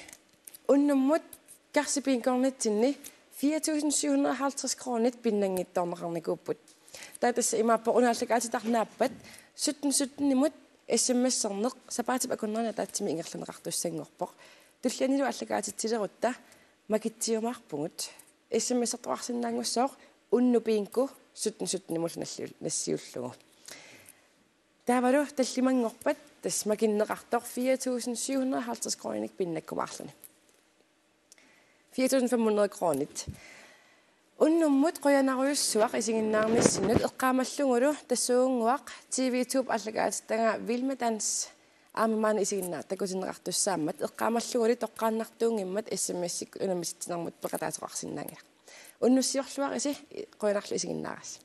unnummut Karsi Bingornitsinni fire tusind syv hundrede og halvtreds kronit pinnanngitsoorneqarnikuupput. Taava tassa imaappoq una aallakaatitarneq aappat sytten sytten-imut S M S-erneq sapaatip akunnerani ataatsimik ingerlanneqartussanngorpoq. Tullianilu aallakaatitsilerutta makitsiumaarpugut. S M S-ertoqarsinnaanngussooq unnuk bingo sytten sytten-imullu nassiul-, nassiullugu. Taavalu tallimanngorpat tassa makinneqartoq fire tusind syv hundrede og halvtreds kroninik pinnakkumaarluni. Fire tusind fem hundrede kronit. Unnummut qujanarujussuaq isiginnaarnissinnut eqqaamallugulu tassuugunnguaq T V to-p aallakaatittagaa Vild med Dans aamma maani isiginnaartut takutinneqartussaammat eqqaamallugu toqqaannartuunngimmat S M S-ikkut unammisitsinermut peqataasoqarsinnaanngilaq. Unnussiorluarisi, qujanarlu isiginnaarassi.